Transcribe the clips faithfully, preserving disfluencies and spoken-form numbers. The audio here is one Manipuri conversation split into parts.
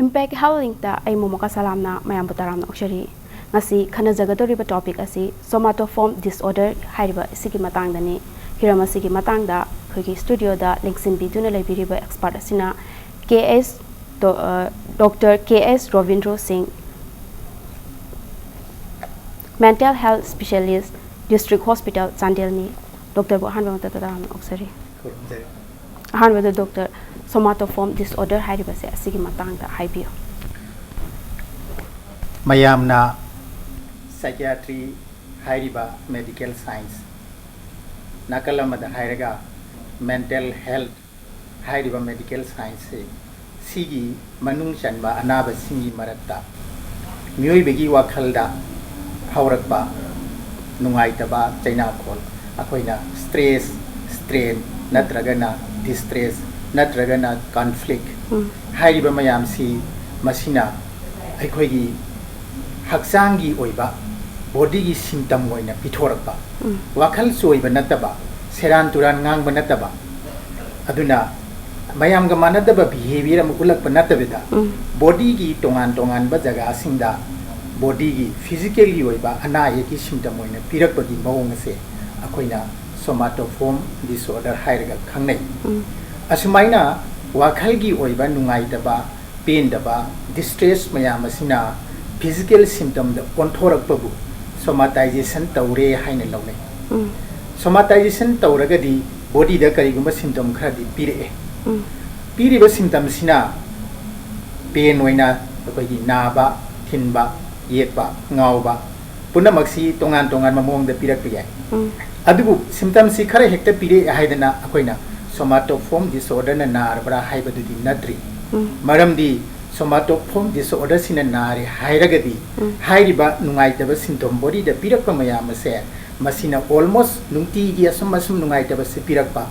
Impact Health Linkꯇ ꯑꯩ ꯃꯣꯃꯣꯀꯥ ꯁꯂꯥꯝꯅ ꯃꯌꯥꯝꯕꯨ ꯇꯔꯥꯝꯅ ꯑꯣꯛꯆꯔꯤ꯫ ꯉꯁꯤ ꯈꯟꯅꯖꯒꯗꯧꯔꯤꯕ topic ꯑꯁꯤ somatoform disorder ꯍꯥꯏꯔꯤꯕ ꯑꯁꯤꯒꯤ ꯃꯇꯥꯡꯗꯅꯤ꯫ ꯍꯤꯔꯝ ꯑꯁꯤꯒꯤ ꯃꯇꯥꯡꯗ ꯑꯩꯈꯣꯏꯒꯤ studioꯗ ꯂꯦꯡꯁꯤꯟꯕꯤꯗꯨꯅ ꯂꯩꯕꯤꯔꯤꯕ expert ꯑꯁꯤꯅ K S, ꯗꯣ-, ꯑ, Doctor K S ꯔꯣꯕꯤꯟꯗ꯭ꯔꯣ ꯁꯤꯡ, Mental Health Specialist, District Hospital, ꯆꯥꯟꯗꯦꯜꯅꯤ꯫ Doctorꯕꯨ ꯑꯍꯥꯟꯕ ꯃꯛꯇꯗ ꯇꯔꯥꯝꯅ ꯑꯣꯛꯆꯔꯤ꯫ ꯈꯨꯔꯨꯝꯖꯔꯤ꯫ ꯑꯍꯥꯟꯕꯗ doctor, somatoform disorder ꯍꯥꯏꯔꯤꯕꯁꯦ ꯑꯁꯤꯒꯤ ꯃꯇꯥꯡꯗ ꯍꯥꯏꯕꯤꯌꯨ꯫ ꯃꯌꯥꯝꯅ psychiatry ꯍꯥꯏꯔꯤꯕ medical science, ꯅꯥꯀꯜ ꯑꯃꯗ ꯍꯥꯏꯔꯒ mental health ꯍꯥꯏꯔꯤꯕ medical scienceꯁꯦ, ꯁꯤꯒꯤ ꯃꯅꯨꯡ ꯆꯟꯕ ꯑꯅꯥꯕꯁꯤꯡꯒꯤ ꯃꯔꯛꯇ ꯃꯤꯑꯣꯏꯕꯒꯤ ꯋꯥꯈꯜꯗ ꯐꯥꯎꯔꯛꯄ ꯅꯨꯡꯉꯥꯏꯇꯕ ꯆꯩꯅꯥꯈꯣꯜ, ꯑꯩꯈꯣꯏꯅ stress, strain ꯅꯠꯇ꯭ꯔꯒꯅ distress ꯅꯠꯇ꯭ꯔꯒꯅ conflict ꯎꯝ꯫ ꯍꯥꯏꯔꯤꯕ ꯃꯌꯥꯝꯁꯤ, ꯃꯁꯤꯅ ꯑꯩꯈꯣꯏꯒꯤ ꯍꯛꯆꯥꯡꯒꯤ ꯑꯣꯏꯕ, bodyꯒꯤ symptom ꯑꯣꯏꯅ ꯄꯤꯊꯣꯔꯛꯄ, ꯎꯝ꯫ ꯋꯥꯈꯜ ꯆꯣꯏꯕ ꯅꯠꯇꯕ, ꯁꯦꯔꯥꯟ ꯇꯨꯔꯥꯟ ꯉꯥꯡꯕ ꯅꯠꯇꯕ, ꯑꯗꯨꯅ ꯃꯌꯥꯝꯒ ꯃꯥꯟꯅꯗꯕ behaviour ꯑꯃ ꯎꯠꯂꯛꯄ ꯅꯠꯇꯕꯤꯗ, ꯎꯝ꯫ Bodyꯒꯤ ꯇꯣꯉꯥꯟ ꯇꯣꯉꯥꯟꯕ ꯖꯒꯥꯁꯤꯡꯗ bodyꯒꯤ physicalꯒꯤ ꯑꯣꯏꯕ ꯑꯅꯥ ꯑꯌꯦꯛꯀꯤ symptom ꯑꯣꯏꯅ ꯄꯤꯔꯛꯄꯒꯤ ꯃꯑꯣꯡ ꯑꯁꯦ ꯑꯩꯈꯣꯏꯅ somatoform disorder ꯍꯥꯏꯔꯒ ꯈꯪꯅꯩ꯫ ꯎꯝ꯫ ꯑꯁꯨꯃꯥꯏꯅ ꯋꯥꯈꯜꯒꯤ ꯑꯣꯏꯕ ꯅꯨꯡꯉꯥꯏꯇꯕ, ꯄꯦꯟꯗꯕ, distress ꯃꯌꯥꯝ ꯑꯁꯤꯅ physical symptomꯗ ꯑꯣꯟꯊꯣꯔꯛꯄꯕꯨ somatization ꯇꯧꯔꯦ ꯍꯥꯏꯅ ꯂꯧꯅꯩ꯫ ꯎꯝ꯫ Somatization ꯇꯧꯔꯒꯗꯤ bodyꯗ ꯀꯔꯤꯒꯨꯝꯕ symptom ꯈꯔꯗꯤ ꯄꯤꯔꯛꯑꯦ꯫ ꯎꯝ꯫ ꯄꯤꯔꯤꯕ symptomꯁꯤꯅ pain ꯑꯣꯏꯅ ꯑꯩꯈꯣꯏꯒꯤ ꯅꯥꯕ, ꯊꯤꯟꯕ, ꯌꯦꯛꯄ, ꯉꯥꯎꯕ, ꯄꯨꯝꯅꯃꯛꯁꯤ ꯇꯣꯉꯥꯟ ꯇꯣꯉꯥꯟꯕ ꯃꯑꯣꯡꯗ ꯄꯤꯔꯛꯄ ꯌꯥꯏ꯫ ꯎꯝ꯫ ꯑꯗꯨꯕꯨ symptomꯁꯤ ꯈꯔ ꯍꯦꯛꯇ ꯄꯤꯔꯛꯑꯦ ꯍꯥꯏꯗꯅ ꯑꯩꯈꯣꯏꯅ somatoform disorderꯅ ꯅꯥꯔꯕ꯭ꯔꯥ ꯍꯥꯏꯕꯗꯨꯗꯤ ꯅꯠꯇ꯭ꯔꯤ꯫ ꯎꯝ꯫ ꯃꯔꯝꯗꯤ somatoform disorderꯁꯤꯅ ꯅꯥꯔꯦ ꯍꯥꯏꯔꯒꯗꯤ, ꯎꯝ꯫ ꯍꯥꯏꯔꯤꯕ ꯅꯨꯡꯉꯥꯏꯇꯕ symptom bodyꯗ ꯄꯤꯔꯛꯄ ꯃꯌꯥꯝ ꯑꯁꯦ, ꯃꯁꯤꯅ almost ꯅꯨꯡꯇꯤꯒꯤ ꯑꯁꯨꯝ ꯑꯁꯨꯝ ꯅꯨꯡꯉꯥꯏꯇꯕꯁꯤ ꯄꯤꯔꯛꯄ,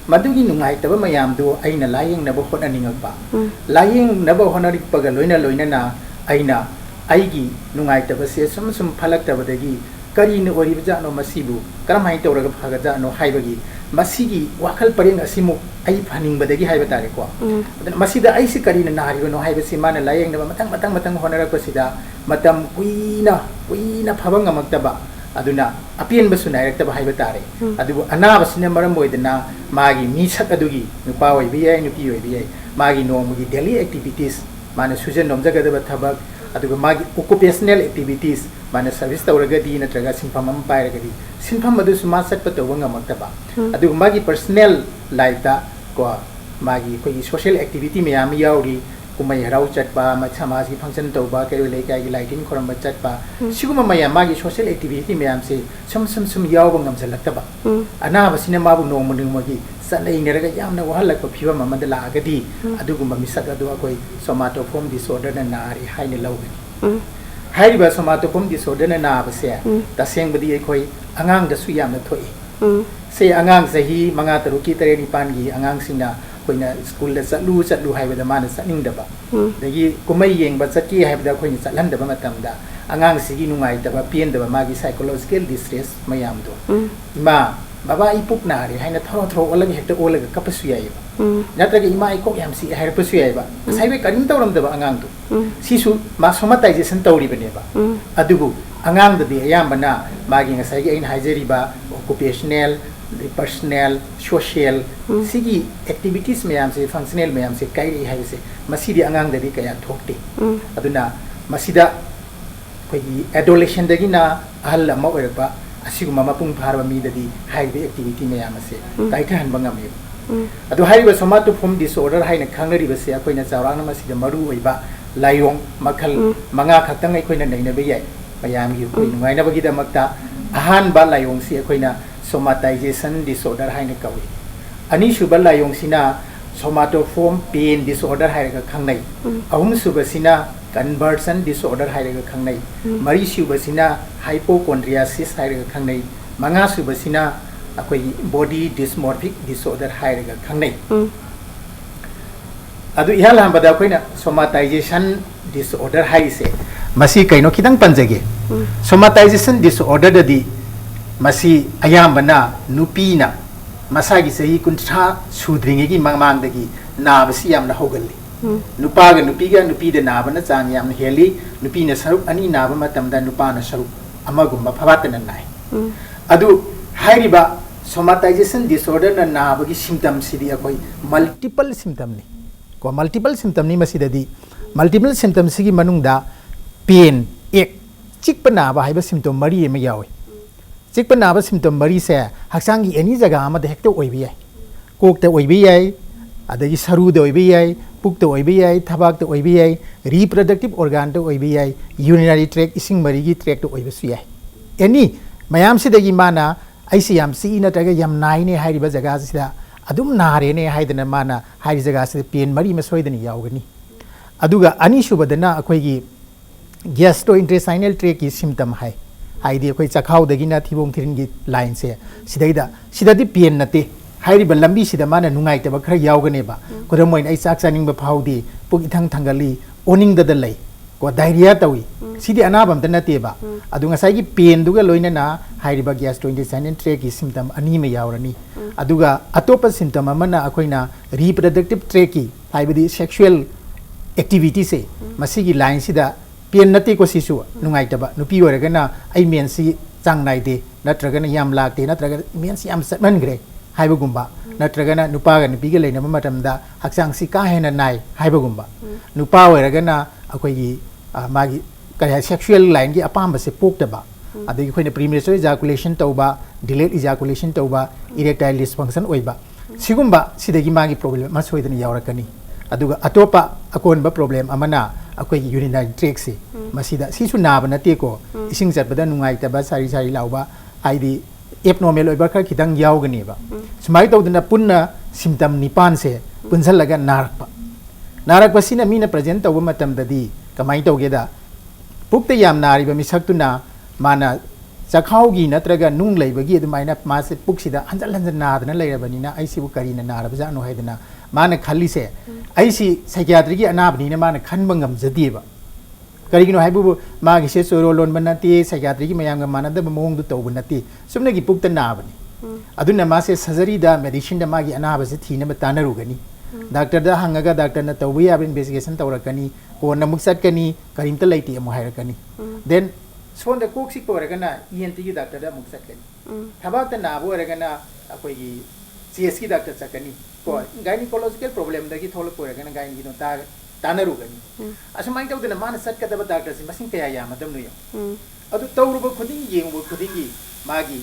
ꯃꯗꯨꯒꯤ ꯅꯨꯡꯉꯥꯏꯇꯕ ꯃꯌꯥꯝꯗꯨ ꯑꯩꯅ ꯂꯥꯏꯌꯦꯡꯅꯕ ꯍꯣꯠꯅꯅꯤꯡꯉꯛꯄ, ꯎꯝ꯫ ꯂꯥꯏꯌꯦꯡꯅꯕ ꯍꯣꯠꯅꯔꯛꯄꯒ ꯂꯣꯏꯅ ꯂꯣꯏꯅꯅ ꯑꯩꯅ ꯑꯩꯒꯤ ꯅꯨꯡꯉꯥꯏꯇꯕꯁꯤ ꯑꯁꯨꯝ ꯑꯁꯨꯝ ꯐꯠꯂꯛꯇꯕꯗꯒꯤ ꯀꯔꯤꯅ ꯑꯣꯏꯔꯤꯕꯖꯥꯠꯅꯣ, ꯃꯁꯤꯕꯨ ꯀꯔꯝꯍꯥꯏꯅ ꯇꯧꯔꯒ ꯐꯒꯖꯥꯠꯅꯣ ꯍꯥꯏꯕꯒꯤ ꯃꯁꯤꯒꯤ ꯋꯥꯈꯜ ꯄꯔꯦꯡ ꯑꯁꯤꯃꯨꯛ ꯑꯩ ꯐꯍꯟꯅꯤꯡꯕꯗꯒꯤ ꯍꯥꯏꯕ ꯇꯥꯔꯦꯀꯣ꯫ ꯑꯗꯨꯅ ꯃꯁꯤꯗ ꯑꯩꯁꯤ ꯀꯔꯤꯅ ꯅꯥꯔꯤꯕꯅꯣ ꯍꯥꯏꯕꯁꯤ ꯃꯥꯅ ꯂꯥꯌꯦꯡꯅꯕ ꯃꯊꯪ ꯃꯊꯪ ꯃꯊꯪ ꯍꯣꯠꯅꯔꯛꯄꯁꯤꯗ ꯃꯇꯝ ꯀꯨꯏꯅ ꯀꯨꯏꯅ ꯐꯕ ꯉꯝꯃꯛꯇꯕ, ꯑꯗꯨꯅ ꯑꯄꯦꯟꯕꯁꯨ ꯅꯥꯏꯔꯛꯇꯕ ꯍꯥꯏꯕ ꯇꯥꯔꯦ꯫ ꯑꯗꯨꯕꯨ ꯑꯅꯥꯕꯁꯤꯅ ꯃꯔꯝ ꯑꯣꯏꯗꯅ ꯃꯥꯒꯤ ꯃꯤꯁꯛ ꯑꯗꯨꯒꯤ, ꯅꯨꯄꯥ ꯑꯣꯏꯕ ꯌꯥꯏ, ꯅꯨꯄꯤ ꯑꯣꯏꯕ ꯌꯥꯏ, ꯃꯥꯒꯤ ꯅꯣꯡꯃꯒꯤ daily activities, ꯃꯥꯅ ꯁꯨꯖ ꯅꯣꯝꯖꯒꯗꯕ ꯊꯕꯛ, ꯑꯗꯨꯒ ꯃꯥꯒꯤ occupational activities, ꯃꯥꯅ service ꯇꯧꯔꯒꯗꯤ ꯅꯠꯇ꯭ꯔꯒ ꯁꯤꯟꯐꯝ ꯑꯃ ꯄꯥꯏꯔꯒꯗꯤ ꯁꯤꯟꯐꯝ ꯑꯗꯨꯁꯨ ꯃꯥ ꯆꯠꯄ ꯇꯧꯕ ꯉꯝꯃꯛꯇꯕ, ꯑꯗꯨꯒ ꯃꯥꯒꯤ personal life ꯇ ꯀꯣ, ꯃꯥꯒꯤ ꯑꯩꯈꯣꯏꯒꯤ social activity ꯃꯌꯥꯝ ꯑꯃ ꯌꯥꯎꯔꯤ, ꯀꯨꯝꯍꯩ ꯍꯔꯥꯎ ꯆꯠꯄ, ꯃ-, ꯁꯃꯥꯖꯀꯤ function ꯇꯧꯕ, ꯀꯩꯔꯣꯏ ꯂꯩꯀꯥꯏꯒꯤ ꯂꯥꯏ ꯇꯤꯟ ꯈꯣꯏꯔꯝꯕ ꯆꯠꯄ, ꯁꯤꯒꯨꯝꯕ ꯃꯌꯥꯝ, ꯃꯥꯒꯤ social activity ꯃꯌꯥꯝꯁꯦ ꯁꯨꯝ ꯁꯨꯝ ꯁꯨꯝ ꯌꯥꯎꯕ ꯉꯝꯁꯤꯜꯂꯛꯇꯕ, ꯑꯅꯥꯕꯁꯤꯅ ꯃꯥꯕꯨ ꯅꯣꯡꯃ ꯅꯣꯡꯃꯒꯤ ꯆꯠꯅꯩꯅꯔꯒ ꯌꯥꯝꯅ ꯋꯥꯍꯜꯂꯛꯄ ꯐꯤꯕꯝ ꯑꯃꯗ ꯂꯥꯛꯑꯒꯗꯤ, ꯑꯗꯨꯒꯨꯝꯕ ꯃꯤꯁꯛ ꯑꯗꯨ ꯑꯩꯈꯣꯏ somatoform disorder ꯅ ꯅꯥꯔꯤ ꯍꯥꯏꯅ ꯂꯧꯒꯅꯤ꯫ ꯍꯥꯏꯔꯤꯕ somatoform disorder ꯅ ꯅꯥꯕꯁꯦ ꯇꯁꯦꯡꯕꯗꯤ ꯑꯩꯈꯣꯏ ꯑꯉꯥꯡꯗꯁꯨ ꯌꯥꯝꯅ ꯊꯣꯛꯏ꯫ ꯁꯦ, ꯑꯉꯥꯡ ꯆꯍꯤ ꯃꯉꯥ, ꯇꯔꯨꯛꯀꯤ, ꯇꯔꯦꯠ, ꯅꯤꯄꯥꯟꯒꯤ ꯑꯉꯥꯡꯁꯤꯡꯅ ꯑꯩꯈꯣꯏꯅ ꯁ꯭ꯀꯨꯜꯗ ꯆꯠꯂꯨ, ꯆꯠꯂꯨ ꯍꯥꯏꯕꯗ ꯃꯥꯅ ꯆꯠꯅꯤꯡꯗꯕ, ꯑꯗꯒꯤ ꯀꯨꯝꯍꯩ ꯌꯦꯡꯕ ꯆꯠꯀꯦ ꯍꯥꯏꯕꯗ ꯑꯩꯈꯣꯏꯅ ꯆꯠꯍꯟꯗꯕ ꯃꯇꯝꯗ ꯑꯉꯥꯡꯁꯤꯒꯤ ꯅꯨꯡꯉꯥꯏꯇꯕ, ꯄꯦꯟꯗꯕ, ꯃꯥꯒꯤ psychological distress ꯃꯌꯥꯝꯗꯣ, "ꯏꯃꯥ, ꯕꯕꯥ, ꯑꯩ ꯄꯨꯛ ꯅꯥꯔꯦ" ꯍꯥꯏꯅ ꯊꯣꯔꯣ ꯊꯣꯔꯣ ꯑꯣꯜꯂꯒ, ꯍꯦꯛꯇ ꯑꯣꯜꯂꯒ ꯀꯞꯄꯁꯨ ꯌꯥꯏꯑꯕ꯫ ꯅꯠꯇ꯭ꯔꯒ "ꯏꯃꯥ, ꯑꯩ ꯀꯣꯛ ꯌꯥꯝ ꯆꯤꯛꯑꯦ" ꯍꯥꯏꯔꯛꯄꯁꯨ ꯌꯥꯏꯑꯕ꯫ ꯉꯁꯥꯏꯈꯣꯏ ꯀꯔꯤꯝ ꯇꯧꯔꯝꯗꯕ ꯑꯉꯥꯡꯗꯣ꯫ ꯁꯤꯁꯨ ꯃꯥ somatization ꯇꯧꯔꯤꯕꯅꯦꯕ꯫ ꯑꯗꯨꯕꯨ ꯑꯉꯥꯡꯗꯗꯤ ꯑꯌꯥꯝꯕꯅ ꯃꯥꯒꯤ ꯉꯁꯥꯏꯒꯤ ꯑꯩꯅ ꯍꯥꯏꯖꯔꯤꯕ occupational, personal, social, ꯁꯤꯒꯤ activities ꯃꯌꯥꯝꯁꯦ, functional ꯃꯌꯥꯝꯁꯦ ꯀꯥꯏꯔꯛꯏ ꯍꯥꯏꯕꯁꯦ, ꯃꯁꯤꯗꯤ ꯑꯉꯥꯡꯗꯗꯤ ꯀꯌꯥ ꯊꯣꯛꯇꯦ꯫ ꯑꯗꯨꯅ ꯃꯁꯤꯗ ꯑꯩꯈꯣꯏꯒꯤ adolescent ꯗꯒꯤꯅ ꯑꯍꯜ ꯑꯃ ꯑꯣꯏꯔꯛꯄ ꯑꯁꯤꯒꯨꯝꯕ ꯃꯄꯨꯡ ꯐꯥꯔꯕ ꯃꯤꯗꯗꯤ ꯍꯥꯏꯔꯤꯕ activity ꯃꯌꯥꯝ ꯑꯁꯦ ꯀꯥꯏꯊꯍꯟꯕ ꯉꯝꯃꯦꯕ꯫ ꯑꯗꯣ ꯍꯥꯏꯔꯤꯕ somatoform disorder ꯍꯥꯏꯅ ꯈꯪꯅꯔꯤꯕꯁꯦ ꯑꯩꯈꯣꯏꯅ ꯆꯥꯎꯔꯥꯛꯅ ꯃꯁꯤꯗ ꯃꯔꯨ ꯑꯣꯏꯕ ꯂꯥꯏꯑꯣꯡ ꯃꯈꯜ ꯃꯉꯥ ꯈꯛꯇꯪ ꯑꯩꯈꯣꯏꯅ ꯅꯩꯅꯕ ꯌꯥꯏ꯫ ꯃꯌꯥꯝꯒꯤ ꯑꯩꯈꯣꯏ ꯅꯨꯡꯉꯥꯏꯅꯕꯒꯤꯗꯃꯛꯇ ꯑꯍꯥꯟꯕ ꯂꯥꯏꯑꯣꯡꯁꯤ ꯑꯩꯈꯣꯏꯅ somatization disorder ꯍꯥꯏꯅ ꯀꯧꯏ꯫ ꯑꯅꯤꯁꯨꯕ ꯂꯥꯏꯑꯣꯡꯁꯤꯅ somatoform pain disorder ꯍꯥꯏꯔꯒ ꯈꯪꯅꯩ꯫ ꯑꯍꯨꯝꯁꯨꯕꯁꯤꯅ conversion disorder ꯍꯥꯏꯔꯒ ꯈꯪꯅꯩ꯫ ꯃꯔꯤꯁꯨꯕꯁꯤꯅ hypochondriasis ꯍꯥꯏꯔꯒ ꯈꯪꯅꯩ꯫ ꯃꯉꯥꯁꯨꯕꯁꯤꯅ ꯑꯩꯈꯣꯏꯒꯤ body dysmorphic disorder ꯍꯥꯏꯔꯒ ꯈꯪꯅꯩ꯫ ꯑꯗꯨ ꯏꯍꯥꯟ ꯍꯥꯟꯕꯗ ꯑꯩꯈꯣꯏꯅ somatization disorder ꯍꯥꯏꯔꯤꯁꯦ ꯃꯁꯤ ꯀꯩꯅꯣ ꯈꯤꯇꯪ ꯄꯟꯖꯒꯦ꯫ Somatization disorderꯗꯗꯤ ꯃꯁꯤ ꯑꯌꯥꯝꯕꯅ ꯅꯨꯄꯤꯅ ꯃꯁꯥꯒꯤ ꯆꯍꯤ ꯀꯨꯟꯊ꯭ꯔꯥ ꯁꯨꯗ꯭ꯔꯤꯉꯩꯒꯤ ꯃꯃꯥꯡꯗꯒꯤ ꯅꯥꯕꯁꯤ ꯌꯥꯝꯅ ꯍꯧꯒꯜꯂꯤ꯫ ꯅꯨꯄꯥꯒ ꯅꯨꯄꯤꯒ, ꯅꯨꯄꯤꯗ ꯅꯥꯕꯅ ꯆꯥꯡ ꯌꯥꯝꯅ ꯍꯦꯜꯂꯤ꯫ ꯅꯨꯄꯤꯅ ꯁꯔꯨꯛ ꯑꯅꯤ ꯅꯥꯕ ꯃꯇꯝꯗ ꯅꯨꯄꯥꯅ ꯁꯔꯨꯛ ꯑꯃꯒꯨꯝꯕ ꯐꯥꯕꯥꯛꯇꯅ ꯅꯥꯏ꯫ ꯑꯗꯨ ꯍꯥꯏꯔꯤꯕ somatization disorderꯅ ꯅꯥꯕꯒꯤ symptomꯁꯤꯗꯤ ꯑꯩꯈꯣꯏ multiple symptomꯅꯤ꯫ ꯀꯣ, multiple symptomꯅꯤ꯫ ꯃꯁꯤꯗꯗꯤ multiple symptomꯁꯤꯒꯤ ꯃꯅꯨꯡꯗ pain, ache, ꯆꯤꯛꯄ ꯅꯥꯕ ꯍꯥꯏꯕ symptom ꯃꯔꯤ ꯑꯃ ꯌꯥꯎꯏ꯫ ꯆꯤꯛꯄ ꯅꯥꯕ symptom ꯃꯔꯤꯁꯦ ꯍꯛꯆꯥꯡꯒꯤ any ꯖꯒꯥ ꯑꯃꯗ ꯍꯦꯛꯇ ꯑꯣꯏꯕ ꯌꯥꯏ꯫ ꯀꯣꯛꯇ ꯑꯣꯏꯕ ꯌꯥꯏ, ꯑꯗꯒꯤ ꯁꯔꯨꯗ ꯑꯣꯏꯕ ꯌꯥꯏ, ꯄꯨꯛꯇ ꯑꯣꯏꯕ ꯌꯥꯏ, ꯊꯕꯥꯛꯇ ꯑꯣꯏꯕ ꯌꯥꯏ, reproductive organꯗ ꯑꯣꯏꯕ ꯌꯥꯏ, urinary tract, ꯏꯁꯤꯡ ꯃꯔꯤꯒꯤ tractꯇ ꯑꯣꯏꯕꯁꯨ ꯌꯥꯏ꯫ Any ꯃꯌꯥꯝꯁꯤꯗꯒꯤ ꯃꯥꯅ "ꯑꯩꯁꯤ ꯌꯥꯝ ꯆꯤꯛꯏ" ꯅꯠꯇ꯭ꯔꯒ "ꯌꯥꯝ ꯅꯥꯏꯅꯦ" ꯍꯥꯏꯔꯤꯕ ꯖꯒꯥꯁꯤꯗ ꯑꯗꯨꯝ ꯅꯥꯔꯦꯅꯦ ꯍꯥꯏꯗꯅ ꯃꯥꯅ ꯍꯥꯏꯔꯤ ꯖꯒꯥꯁꯤꯗ pain ꯃꯔꯤ ꯑꯃ ꯁꯣꯏꯗꯅ ꯌꯥꯎꯒꯅꯤ꯫ ꯑꯗꯨꯒ ꯑꯅꯤꯁꯨꯕꯗꯅ ꯑꯩꯈꯣꯏꯒꯤ gastrointestinal tract symptom ꯍꯥꯏ, ꯍꯥꯏꯗꯤ ꯑꯩꯈꯣꯏ ꯆꯈꯥꯎꯗꯒꯤꯅ ꯊꯤꯕꯣꯡ ꯊꯤꯔꯤꯟꯒꯤ lineꯁꯦ, ꯁꯤꯗꯩꯗ, ꯁꯤꯗꯗꯤ pain ꯅꯠꯇꯦ, ꯍꯥꯏꯔꯤꯕ ꯂꯝꯕꯤꯁꯤꯗ ꯃꯥꯅ ꯅꯨꯡꯉꯥꯏꯇꯕ ꯈꯔ ꯌꯥꯎꯒꯅꯦꯕ꯫ ꯈꯨꯗꯝ ꯑꯣꯏꯅ, "ꯑꯩ ꯆꯥꯛ ꯆꯥꯅꯤꯡꯕ ꯐꯥꯎꯗꯦ, ꯄꯨꯛ ꯏꯊꯪ ꯊꯪꯒꯠꯂꯤ, ꯑꯣꯅꯤꯡꯗꯗ ꯂꯩ", ꯀꯣ, diarrhea ꯇꯧꯏ꯫ ꯁꯤꯗꯤ ꯑꯅꯥꯕ ꯑꯝꯇ ꯅꯠꯇꯦꯕ꯫ ꯑꯗꯨ ꯉꯁꯥꯏꯒꯤ painꯗꯨꯒ ꯂꯣꯏꯅꯅ ꯍꯥꯏꯔꯤꯕ gastrointestinal tract symptom ꯑꯅꯤ ꯑꯃ ꯌꯥꯎꯔꯅꯤ꯫ ꯑꯗꯨꯒ ꯑꯇꯣꯞꯄ symptom ꯑꯃꯅ ꯑꯩꯈꯣꯏꯅ reproductive tract, ꯍꯥꯏꯕꯗꯤ sexual activityꯁꯦ, ꯃꯁꯤꯒꯤ lineꯁꯤꯗ pain ꯅꯠꯇꯦꯀꯣ, ꯁꯤꯁꯨ ꯅꯨꯡꯉꯥꯏꯇꯕ꯫ ꯅꯨꯄꯤ ꯑꯣꯏꯔꯒꯅ "ꯑꯩ ꯃꯦꯟꯁꯤ ꯆꯥꯡ ꯅꯥꯏꯗꯦ", ꯅꯠꯇ꯭ꯔꯒꯅ "ꯌꯥꯝ ꯂꯥꯛꯇꯦ", ꯅꯠꯇ꯭ꯔꯒ "ꯃꯦꯟꯁꯤ ꯌꯥꯝ ꯆꯠꯃꯟꯈ꯭ꯔꯦ" ꯍꯥꯏꯕꯒꯨꯝꯕ, ꯅꯠꯇ꯭ꯔꯒꯅ ꯅꯨꯄꯥꯒ ꯅꯨꯄꯤꯒ ꯂꯩꯅꯕ ꯃꯇꯝꯗ ꯍꯛꯆꯥꯡꯁꯤ ꯀꯥ ꯍꯦꯟꯅ ꯅꯥꯏ ꯍꯥꯏꯕꯒꯨꯝꯕ꯫ ꯅꯨꯄꯥ ꯑꯣꯏꯔꯒꯅ ꯑꯩꯈꯣꯏꯒꯤ, ꯑ, ꯃꯥꯒꯤ ꯀꯔꯤ ꯍꯥꯏ, sexual lineꯒꯤ ꯑꯄꯥꯝꯕꯁꯦ ꯄꯣꯛꯇꯕ, ꯑꯗꯒꯤ ꯑꯩꯈꯣꯏꯅ premature ejaculation ꯇꯧꯕ, delayed ejaculation ꯇꯧꯕ, erectile dysfunction ꯑꯣꯏꯕ, ꯁꯤꯒꯨꯝꯕ ꯁꯤꯗꯒꯤ ꯃꯥꯒꯤ problem ꯑꯃ ꯁꯣꯏꯗꯅ ꯌꯥꯎꯔꯛꯀꯅꯤ꯫ ꯑꯗꯨꯒ ꯑꯇꯣꯞꯄ ꯑꯀꯣꯟꯕ problem ꯑꯃꯅ ꯑꯩꯈꯣꯏꯒꯤ urinary tractꯁꯦ, ꯃꯁꯤꯗ, ꯁꯤꯁꯨ ꯅꯥꯕ ꯅꯠꯇꯦꯀꯣ, ꯏꯁꯤꯡ ꯆꯠꯄꯗ ꯅꯨꯡꯉꯥꯏꯇꯕ, ꯁꯥꯔꯤ ꯁꯥꯔꯤ ꯂꯥꯎꯕ, ꯍꯥꯏꯗꯤ abnormal ꯑꯣꯏꯕ ꯈꯔ ꯈꯤꯇꯪ ꯌꯥꯎꯒꯅꯦꯕ꯫ ꯁꯨꯃꯥꯏꯅ ꯇꯧꯗꯅ ꯄꯨꯟꯅ symptom ꯅꯤꯄꯥꯟꯁꯦ ꯄꯨꯟꯁꯜꯂꯒ ꯅꯥꯔꯛꯄ꯫ ꯅꯥꯔꯛꯄꯁꯤꯅ ꯃꯤꯅ present ꯇꯧꯕ ꯃꯇꯝꯗꯗꯤ ꯀꯃꯥꯏꯅ ꯇꯧꯒꯦꯗ, ꯄꯨꯛꯇ ꯌꯥꯝ ꯅꯥꯔꯤꯕ ꯃꯤꯁꯛꯇꯨꯅ ꯃꯥꯅ ꯆꯈꯥꯎꯒꯤ ꯅꯠꯇ꯭ꯔꯒ ꯅꯨꯡ ꯂꯩꯕꯒꯤ ꯑꯗꯨꯃꯥꯏꯅ ꯃꯥꯁꯦ ꯄꯨꯛꯁꯤꯗ ꯍꯟꯖꯟ ꯍꯟꯖꯟ ꯅꯥꯗꯅ ꯂꯩꯔꯕꯅꯤꯅ, "ꯑꯩꯁꯤꯕꯨ ꯀꯔꯤꯅ ꯅꯥꯔꯕꯖꯥꯠꯅꯣ?" ꯍꯥꯏꯗꯅ ꯃꯥꯅ ꯈꯜꯂꯤꯁꯦ, "ꯑꯩꯁꯤ psychiatricꯀꯤ ꯑꯅꯥꯕꯅꯤꯅ" ꯃꯥꯅ ꯈꯟꯕ ꯉꯝꯖꯗꯦꯕ꯫ ꯀꯔꯤꯒꯤꯅꯣ ꯍꯥꯏꯕꯕꯨ, ꯃꯥꯒꯤꯁꯦ ꯆꯣꯏꯔꯣꯜ ꯂꯣꯟꯕ ꯅꯠꯇꯦ, psychiatry ꯒꯤ ꯃꯌꯥꯝꯒ ꯃꯥꯟꯅꯗꯕ ꯃꯑꯣꯡꯗꯨ ꯇꯧꯕ ꯅꯠꯇꯦ, ꯆꯨꯝꯅꯒꯤ ꯄꯨꯛꯇ ꯅꯥꯕꯅꯤ꯫ ꯑꯗꯨꯅ ꯃꯥꯁꯦ surgery ꯗ, medicine ꯗ ꯃꯥꯒꯤ ꯑꯅꯥꯕꯁꯦ ꯊꯤꯅꯕ ꯇꯥꯟꯅꯔꯨꯒꯅꯤ꯫ ꯗꯥꯛꯇꯔꯗ ꯍꯪꯉꯒ ꯗꯥꯛꯇꯔꯅ ꯇꯧꯕ ꯌꯥꯕ investigation ꯇꯧꯔꯛꯀꯅꯤ, ꯀꯣꯟꯅ ꯑꯃꯨꯛ ꯆꯠꯀꯅꯤ, ꯀꯔꯤꯝꯇ ꯂꯩꯇꯦ ꯑꯃꯨꯛ ꯍꯥꯏꯔꯛꯀꯅꯤ꯫ Then ꯁꯣꯝꯗ ꯀꯣꯛ ꯆꯤꯛꯄ ꯑꯣꯏꯔꯒꯅ ENT ꯒꯤ ꯗꯥꯛꯇꯔꯗ ꯑꯃꯨꯛ ꯆꯠꯀꯅꯤ꯫ ꯊꯕꯥꯛꯇ ꯅꯥꯕ ꯑꯣꯏꯔꯒꯅ ꯑꯩꯈꯣꯏꯒꯤ chest ꯀꯤ ꯗꯥꯛꯇꯔ ꯆꯠꯀꯅꯤ꯫ ꯀꯣ, gynecological problem ꯗꯒꯤ ꯊꯣꯛꯂꯛꯄ ꯑꯣꯏꯔꯒꯅ gynae ꯒꯤꯗꯣ ꯇꯥ-, ꯇꯥꯟꯅꯔꯨꯒꯅꯤ꯫ ꯑꯁꯨꯃꯥꯏꯅ ꯇꯧꯗꯅ ꯃꯥꯅ ꯆꯠꯀꯗꯕ ꯗꯥꯛꯇꯔꯁꯤ ꯃꯁꯤꯡ ꯀꯌꯥ ꯌꯥꯝꯃꯗꯕꯅꯣ ꯌꯦꯡꯉꯨ꯫ ꯑꯗꯨ ꯇꯧꯔꯨꯕ ꯈꯨꯗꯤꯡꯒꯤ, ꯌꯦꯡꯉꯨꯕ ꯈꯨꯗꯤꯡꯒꯤ, ꯃꯥꯒꯤ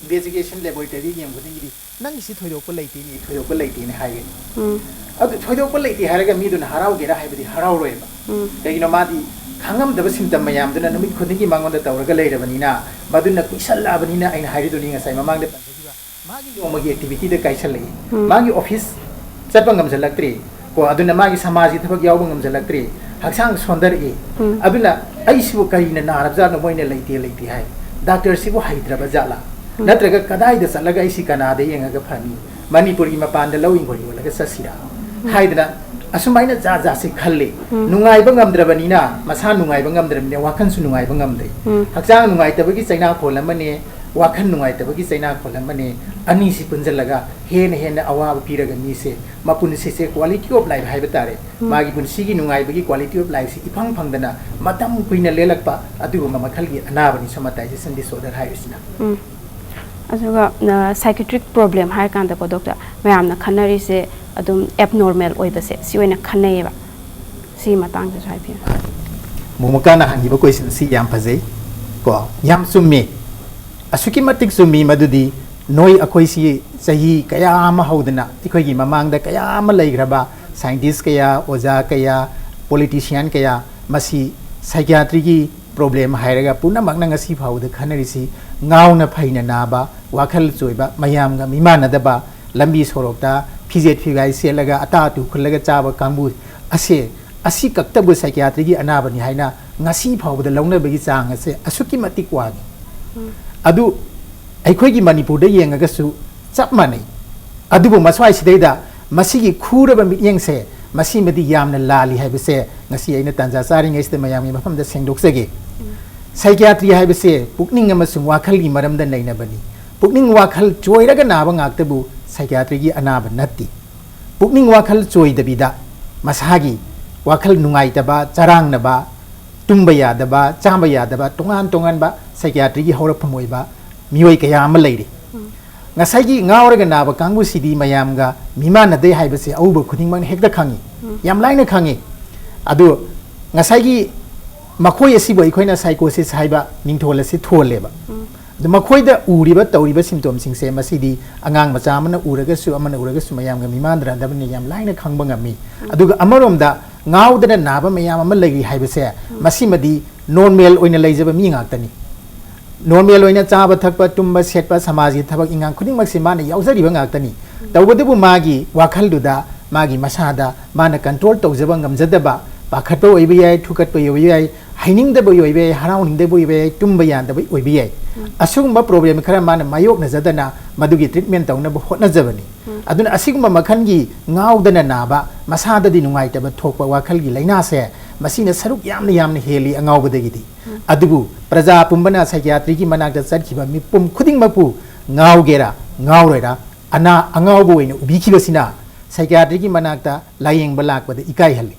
investigation laboratory ꯗ ꯌꯦꯡꯕ ꯈꯨꯗꯤꯡꯒꯤꯗꯤ, "ꯅꯪꯒꯤꯁꯤ ꯊꯣꯏꯗꯣꯛꯄ ꯂꯩꯇꯦꯅꯦ, ꯊꯣꯏꯗꯣꯛꯄ ꯂꯩꯇꯦꯅꯦ" ꯍꯥꯏꯒꯅꯤ꯫ ꯑꯗꯨ ꯊꯣꯏꯗꯣꯛꯄ ꯂꯩꯇꯦ ꯍꯥꯏꯔꯒ ꯃꯤꯗꯨꯅ ꯍꯔꯥꯎꯒꯦꯔꯥ ꯍꯥꯏꯕꯗꯤ ꯍꯔꯥꯎꯔꯣꯏꯕ꯫ ꯀꯩꯒꯤꯅꯣ, ꯃꯥꯗꯤ ꯈꯪꯉꯝꯗꯕ symptom ꯃꯌꯥꯝꯗꯨꯅ ꯅꯨꯃꯤꯠ ꯈꯨꯗꯤꯡꯒꯤ ꯃꯉꯣꯟꯗ ꯇꯧꯔꯒ ꯂꯩꯔꯕꯅꯤꯅ, ꯃꯗꯨꯅ ꯀꯨꯏꯁꯜꯂꯛꯑꯕꯅꯤꯅ, ꯑꯩꯅ ꯍꯥꯏꯔꯤꯗꯨꯅꯤ ꯉꯁꯥꯏ ꯃꯃꯥꯡꯗ ꯄꯟꯖꯈꯤꯕ, ꯃꯥꯒꯤ ꯅꯣꯡꯃꯒꯤ activity ꯗ ꯀꯥꯏꯁꯜꯂꯛꯏ꯫ ꯃꯥꯒꯤ office ꯆꯠꯄ ꯉꯝꯁꯤꯜꯂꯛꯇ꯭ꯔꯦ꯫ ꯀꯣ, ꯑꯗꯨꯅ ꯃꯥꯒꯤ ꯁꯃꯥꯖꯒꯤ ꯊꯕꯛ ꯌꯥꯎꯕ ꯉꯝꯁꯤꯜꯂꯛꯇ꯭ꯔꯦ꯫ ꯍꯛꯆꯥꯡ ꯁꯣꯟꯊꯔꯛꯏ꯫ ꯑꯗꯨꯅ ꯑꯩꯁꯤꯕꯨ ꯀꯔꯤꯅ ꯅꯥꯔꯕꯖꯥꯠꯅꯣ, ꯃꯣꯏꯅ ꯂꯩꯇꯦ ꯂꯩꯇꯦ ꯍꯥꯏ꯫ ꯗꯥꯛꯇꯔꯁꯤꯕꯨ ꯍꯩꯇ꯭ꯔꯕ ꯖꯥꯠꯂꯥ? ꯅꯠꯇ꯭ꯔꯒ ꯀꯗꯥꯏꯗ ꯆꯠꯂꯒ ꯑꯩꯁꯤ ꯀꯅꯥꯗ ꯌꯦꯡꯉꯒ ꯐꯅꯤ? ꯃꯅꯤꯄꯨꯔꯒꯤ ꯃꯄꯥꯟꯗ ꯂꯧ ꯍꯤꯡꯒꯣꯜ ꯌꯣꯜꯂꯒ ꯆꯠꯁꯤꯔꯥ? ꯍꯥꯏꯗꯅ ꯑꯁꯨꯃꯥꯏꯅ ꯖꯥꯠ ꯖꯥꯠꯁꯤ ꯈꯜꯂꯤ꯫ ꯅꯨꯡꯉꯥꯏꯕ ꯉꯝꯗ꯭ꯔꯕꯅꯤꯅ, ꯃꯁꯥ ꯅꯨꯡꯉꯥꯏꯕ ꯉꯝꯗ꯭ꯔꯕꯅꯤꯅ ꯋꯥꯈꯜꯁꯨ ꯅꯨꯡꯉꯥꯏꯕ ꯉꯝꯗ꯭ꯔꯦ꯫ ꯍꯛꯆꯥꯡ ꯅꯨꯡꯉꯥꯏꯇꯕꯒꯤ ꯆꯩꯅꯥꯈꯣꯜ ꯑꯃꯅꯦ, ꯋꯥꯈꯜ ꯅꯨꯡꯉꯥꯏꯇꯕꯒꯤ ꯆꯩꯅꯥꯈꯣꯜ ꯑꯃꯅꯦ, ꯑꯅꯤꯁꯤ ꯄꯨꯟꯁꯤꯜꯂꯒ ꯍꯦꯟꯅ ꯍꯦꯟꯅ ꯑꯋꯥꯕ ꯄꯤꯔꯒ ꯃꯤꯁꯦ ꯃꯄꯨꯟꯁꯤꯁꯦ quality of life ꯍꯥꯏꯕ ꯇꯥꯔꯦ, ꯃꯥꯒꯤ ꯄꯨꯟꯁꯤꯒꯤ ꯅꯨꯡꯉꯥꯏꯕꯒꯤ quality of life ꯁꯤ ꯏꯐꯪ ꯐꯪꯗꯅ ꯃꯇꯝ ꯀꯨꯏꯅ ꯂꯦꯜꯂꯛꯄ ꯑꯗꯨꯒꯨꯝꯕ ꯃꯈꯜꯒꯤ ꯑꯅꯥꯕꯅꯤ somatization disorder ꯍꯥꯏꯔꯤꯁꯤꯅ꯫ ꯑꯗꯨꯒ psychiatric problem ꯍꯥꯏꯔꯀꯥꯟꯗꯀꯣ doctor, ꯃꯌꯥꯝꯅ ꯈꯟꯅꯔꯤꯁꯦ ꯑꯗꯨꯝ abnormal ꯑꯣꯏꯕꯁꯦ ꯁꯤ ꯑꯣꯏꯅ ꯈꯟꯅꯩꯌꯦꯕ꯫ ꯁꯤꯒꯤ ꯃꯇꯥꯡꯗꯁꯨ ꯍꯥꯏꯕꯤꯌꯨ꯫ ꯃꯣꯃꯣꯀꯥꯅ ꯍꯪꯈꯤꯕ question ꯁꯤ ꯌꯥꯝ ꯐꯖꯩ ꯀꯣ, ꯌꯥꯝ ꯆꯨꯝꯃꯤ, ꯑꯁꯨꯛꯀꯤ ꯃꯇꯤꯛ ꯆꯨꯝꯃꯤ꯫ ꯃꯗꯨꯗꯤ ꯅꯣꯏ ꯑꯩꯈꯣꯏꯁꯤ ꯆꯍꯤ ꯀꯌꯥ ꯑꯃ ꯍꯧꯗꯅ ꯑꯩꯈꯣꯏꯒꯤ ꯃꯃꯥꯡꯗ ꯀꯌꯥ ꯑꯃ ꯂꯩꯈ꯭ꯔꯕ scientist ꯀꯌꯥ, ꯑꯣꯖꯥ ꯀꯌꯥ, politician ꯀꯌꯥ ꯃꯁꯤ psychiatry ꯒꯤ problem ꯍꯥꯏꯔꯒ ꯄꯨꯝꯅꯃꯛꯅ ꯉꯁꯤ ꯐꯥꯎꯕꯗ ꯈꯟꯅꯔꯤꯁꯤ ꯉꯥꯎꯅ ꯐꯩꯅ ꯅꯥꯕ, ꯋꯥꯈꯜ ꯆꯣꯏꯕ, ꯃꯌꯥꯝꯒ ꯃꯤꯃꯥꯟꯅꯗꯕ, ꯂꯝꯕꯤ ꯁꯣꯔꯣꯛꯇ ꯐꯤꯖꯦꯠ ꯐꯤꯒꯥꯏ ꯁꯦꯠꯂꯒ ꯑꯇꯥ ꯑꯇꯨ ꯈꯨꯜꯂꯒ ꯆꯥꯕ ꯀꯥꯡꯕꯨ ꯑꯁꯦ, ꯑꯁꯤ ꯈꯛꯇꯕꯨ psychiatry ꯒꯤ ꯑꯅꯥꯕꯅꯤ ꯍꯥꯏꯅ ꯉꯁꯤ ꯐꯥꯎꯕꯗ ꯂꯧꯅꯕꯒꯤ ꯆꯥꯡ ꯑꯁꯦ ꯑꯁꯨꯛꯀꯤ ꯃꯇꯤꯛ ꯋꯥꯡꯏ꯫ ꯑꯗꯨ ꯑꯩꯈꯣꯏꯒꯤ ꯃꯅꯤꯄꯨꯔꯗ ꯌꯦꯡꯉꯒꯁꯨ ꯆꯞ ꯃꯥꯟꯅꯩ꯫ ꯑꯗꯨꯕꯨ ꯃꯁ꯭ꯋꯥꯏꯁꯤꯗꯩꯗ ꯃꯁꯤꯒꯤ ꯈꯨꯔꯕ ꯃꯤꯠꯌꯦꯡꯁꯦ ꯃꯁꯤꯃꯗꯤ ꯌꯥꯝꯅ ꯂꯥꯜꯂꯤ ꯍꯥꯏꯕꯁꯦ ꯉꯁꯤ ꯑꯩꯅ ꯇꯥꯟꯖꯥ ꯆꯥꯔꯤꯉꯩꯁꯤꯗ ꯃꯌꯥꯝꯒꯤ ꯃꯐꯝꯗ ꯁꯦꯡꯗꯣꯛꯆꯒꯦ꯫ ꯁꯥꯏꯀꯤꯌꯥꯇ꯭ꯔꯤ ꯍꯥꯏꯕꯁꯦ ꯄꯨꯛꯅꯤꯡ ꯑꯃꯁꯨꯡ ꯋꯥꯈꯜꯒꯤ ꯃꯔꯝꯗ ꯅꯩꯅꯕꯅꯤ꯫ ꯄꯨꯛꯅꯤꯡ ꯋꯥꯈꯜ ꯆꯣꯏꯔꯒ ꯅꯥꯕ ꯉꯥꯛꯇꯕꯨ ꯁꯥꯏꯀꯤꯌꯥꯇ꯭ꯔꯤꯒꯤ ꯑꯅꯥꯕ ꯅꯠꯇꯦ꯫ ꯄꯨꯛꯅꯤꯡ ꯋꯥꯈꯜ ꯆꯣꯏꯗꯕꯤꯗ ꯃꯁꯥꯒꯤ ꯋꯥꯈꯜ ꯅꯨꯡꯉꯥꯏꯇꯕ, ꯆꯔꯥꯡꯅꯕ, ꯇꯨꯝꯕ ꯌꯥꯗꯕ, ꯆꯥꯕ ꯌꯥꯗꯕ, ꯇꯣꯉꯥꯟ ꯇꯣꯉꯥꯟꯕ ꯁꯥꯏꯀꯤꯌꯥꯇ꯭ꯔꯤꯒꯤ ꯍꯧꯔꯛꯐꯝ ꯑꯣꯏꯕ ꯃꯤꯑꯣꯏ ꯀꯌꯥ ꯑꯃ ꯂꯩꯔꯤ꯫ ꯉꯁꯥꯏꯒꯤ ꯉꯥꯎꯔꯒ ꯅꯥꯕ ꯀꯥꯡꯕꯨꯁꯤꯗꯤ ꯃꯌꯥꯝꯒ ꯃꯤꯃꯥꯟꯅꯗꯦ ꯍꯥꯏꯕꯁꯦ ꯑꯎꯕ ꯈꯨꯗꯤꯡꯃꯛꯅ ꯍꯦꯛꯇ ꯈꯪꯉꯤ, ꯌꯥꯝ ꯂꯥꯏꯅ ꯈꯪꯉꯤ꯫ ꯑꯗꯨ ꯉꯁꯥꯏꯒꯤ ꯃꯈꯣꯏ ꯑꯁꯤꯕꯨ ꯑꯩꯈꯣꯏꯅ psychosis ꯍꯥꯏꯕ ꯃꯤꯡꯊꯣꯜ ꯑꯁꯤ ꯊꯣꯜꯂꯦꯕ꯫ ꯑꯗꯨ ꯃꯈꯣꯏꯗ ꯎꯔꯤꯕ ꯇꯧꯔꯤꯕ symptomꯁꯤꯡꯁꯦ ꯃꯁꯤꯗꯤ ꯑꯉꯥꯡ ꯃꯆꯥ ꯑꯃꯅ ꯎꯔꯒꯁꯨ ꯑꯃꯅ ꯎꯔꯒꯁꯨ ꯃꯌꯥꯝꯒ ꯃꯤꯃꯥꯟꯅꯗꯕꯅꯤꯅ ꯌꯥꯝ ꯂꯥꯏꯅ ꯈꯪꯕ ꯉꯝꯃꯤ꯫ ꯑꯗꯨꯒ ꯑꯃꯔꯣꯝꯗ ꯉꯥꯎꯗꯅ ꯅꯥꯕ ꯃꯌꯥꯝ ꯑꯃ ꯂꯩꯔꯤ ꯍꯥꯏꯕꯁꯦ ꯃꯁꯤꯃꯗꯤ normal ꯑꯣꯏꯅ ꯂꯩꯖꯕ ꯃꯤ ꯉꯥꯛꯇꯅꯤ꯫ Normal ꯑꯣꯏꯅ ꯆꯥꯕ ꯊꯛꯄ, ꯇꯨꯝꯕ ꯁꯦꯠꯄ, ꯁꯃꯥꯖꯒꯤ ꯊꯕꯛ ꯏꯟꯈꯥꯡ ꯈꯨꯗꯤꯡꯃꯛꯁꯤ ꯃꯥꯅ ꯌꯥꯎꯖꯔꯤꯕ ꯉꯥꯛꯇꯅꯤ꯫ ꯇꯧꯕꯇꯕꯨ ꯃꯥꯒꯤ ꯋꯥꯈꯜꯗꯨꯗ, ꯃꯥꯒꯤ ꯃꯁꯥꯗ ꯃꯥꯅ control ꯇꯧꯖꯕ ꯉꯝꯖꯗꯕ, ꯄꯥꯈꯠꯄ ꯑꯣꯏꯕ ꯌꯥꯏ, ꯊꯨꯀꯠꯄ ꯑꯣꯏꯕ ꯌꯥꯏ, ꯍꯩꯅꯤꯡꯗꯕ ꯑꯣꯏꯕ ꯌꯥꯏ, ꯍꯔꯥꯎꯅꯤꯡꯗꯕ ꯑꯣꯏꯕ ꯌꯥꯏ, ꯇꯨꯝꯕ ꯌꯥꯗꯕ ꯑꯣꯏꯕ ꯌꯥꯏ꯫ ꯑꯁꯤꯒꯨꯝꯕ problem ꯈꯔ ꯃꯥꯅ ꯃꯥꯌꯣꯛꯅꯖꯗꯅ ꯃꯗꯨꯒꯤ treatment ꯇꯧꯅꯕ ꯍꯣꯠꯅꯖꯕꯅꯤ꯫ ꯑꯗꯨꯅ ꯑꯁꯤꯒꯨꯝꯕ ꯃꯈꯜꯒꯤ ꯉꯥꯎꯗꯅ ꯅꯥꯕ, ꯃꯁꯥꯗꯗꯤ ꯅꯨꯡꯉꯥꯏꯇꯕ ꯊꯣꯛꯄ ꯋꯥꯈꯜꯒꯤ ꯂꯥꯏꯅꯥꯁꯦ, ꯃꯁꯤꯅ ꯁꯔꯨꯛ ꯌꯥꯝꯅ ꯌꯥꯝꯅ ꯍꯦꯜꯂꯤ ꯑꯉꯥꯎꯕꯗꯒꯤꯗꯤ꯫ ꯑꯗꯨꯕꯨ ꯄ꯭ꯔꯖꯥ ꯄꯨꯝꯕꯅ psychiatristꯀꯤ ꯃꯅꯥꯛꯇ ꯆꯠꯈꯤꯕ ꯃꯤꯄꯨꯝ ꯈꯨꯗꯤꯡꯃꯛꯄꯨ ꯉꯥꯎꯒꯦꯔꯥ ꯉꯥꯎꯔꯣꯏꯔꯥ, ꯑꯅꯥ ꯑꯉꯥꯎꯕ ꯑꯣꯏꯅ ꯎꯕꯤꯈꯤꯕꯁꯤꯅ psychiatristꯀꯤ ꯃꯅꯥꯛꯇ ꯂꯥꯌꯦꯡꯕ ꯂꯥꯛꯄꯗ ꯏꯀꯥꯏꯍꯜꯂꯤ꯫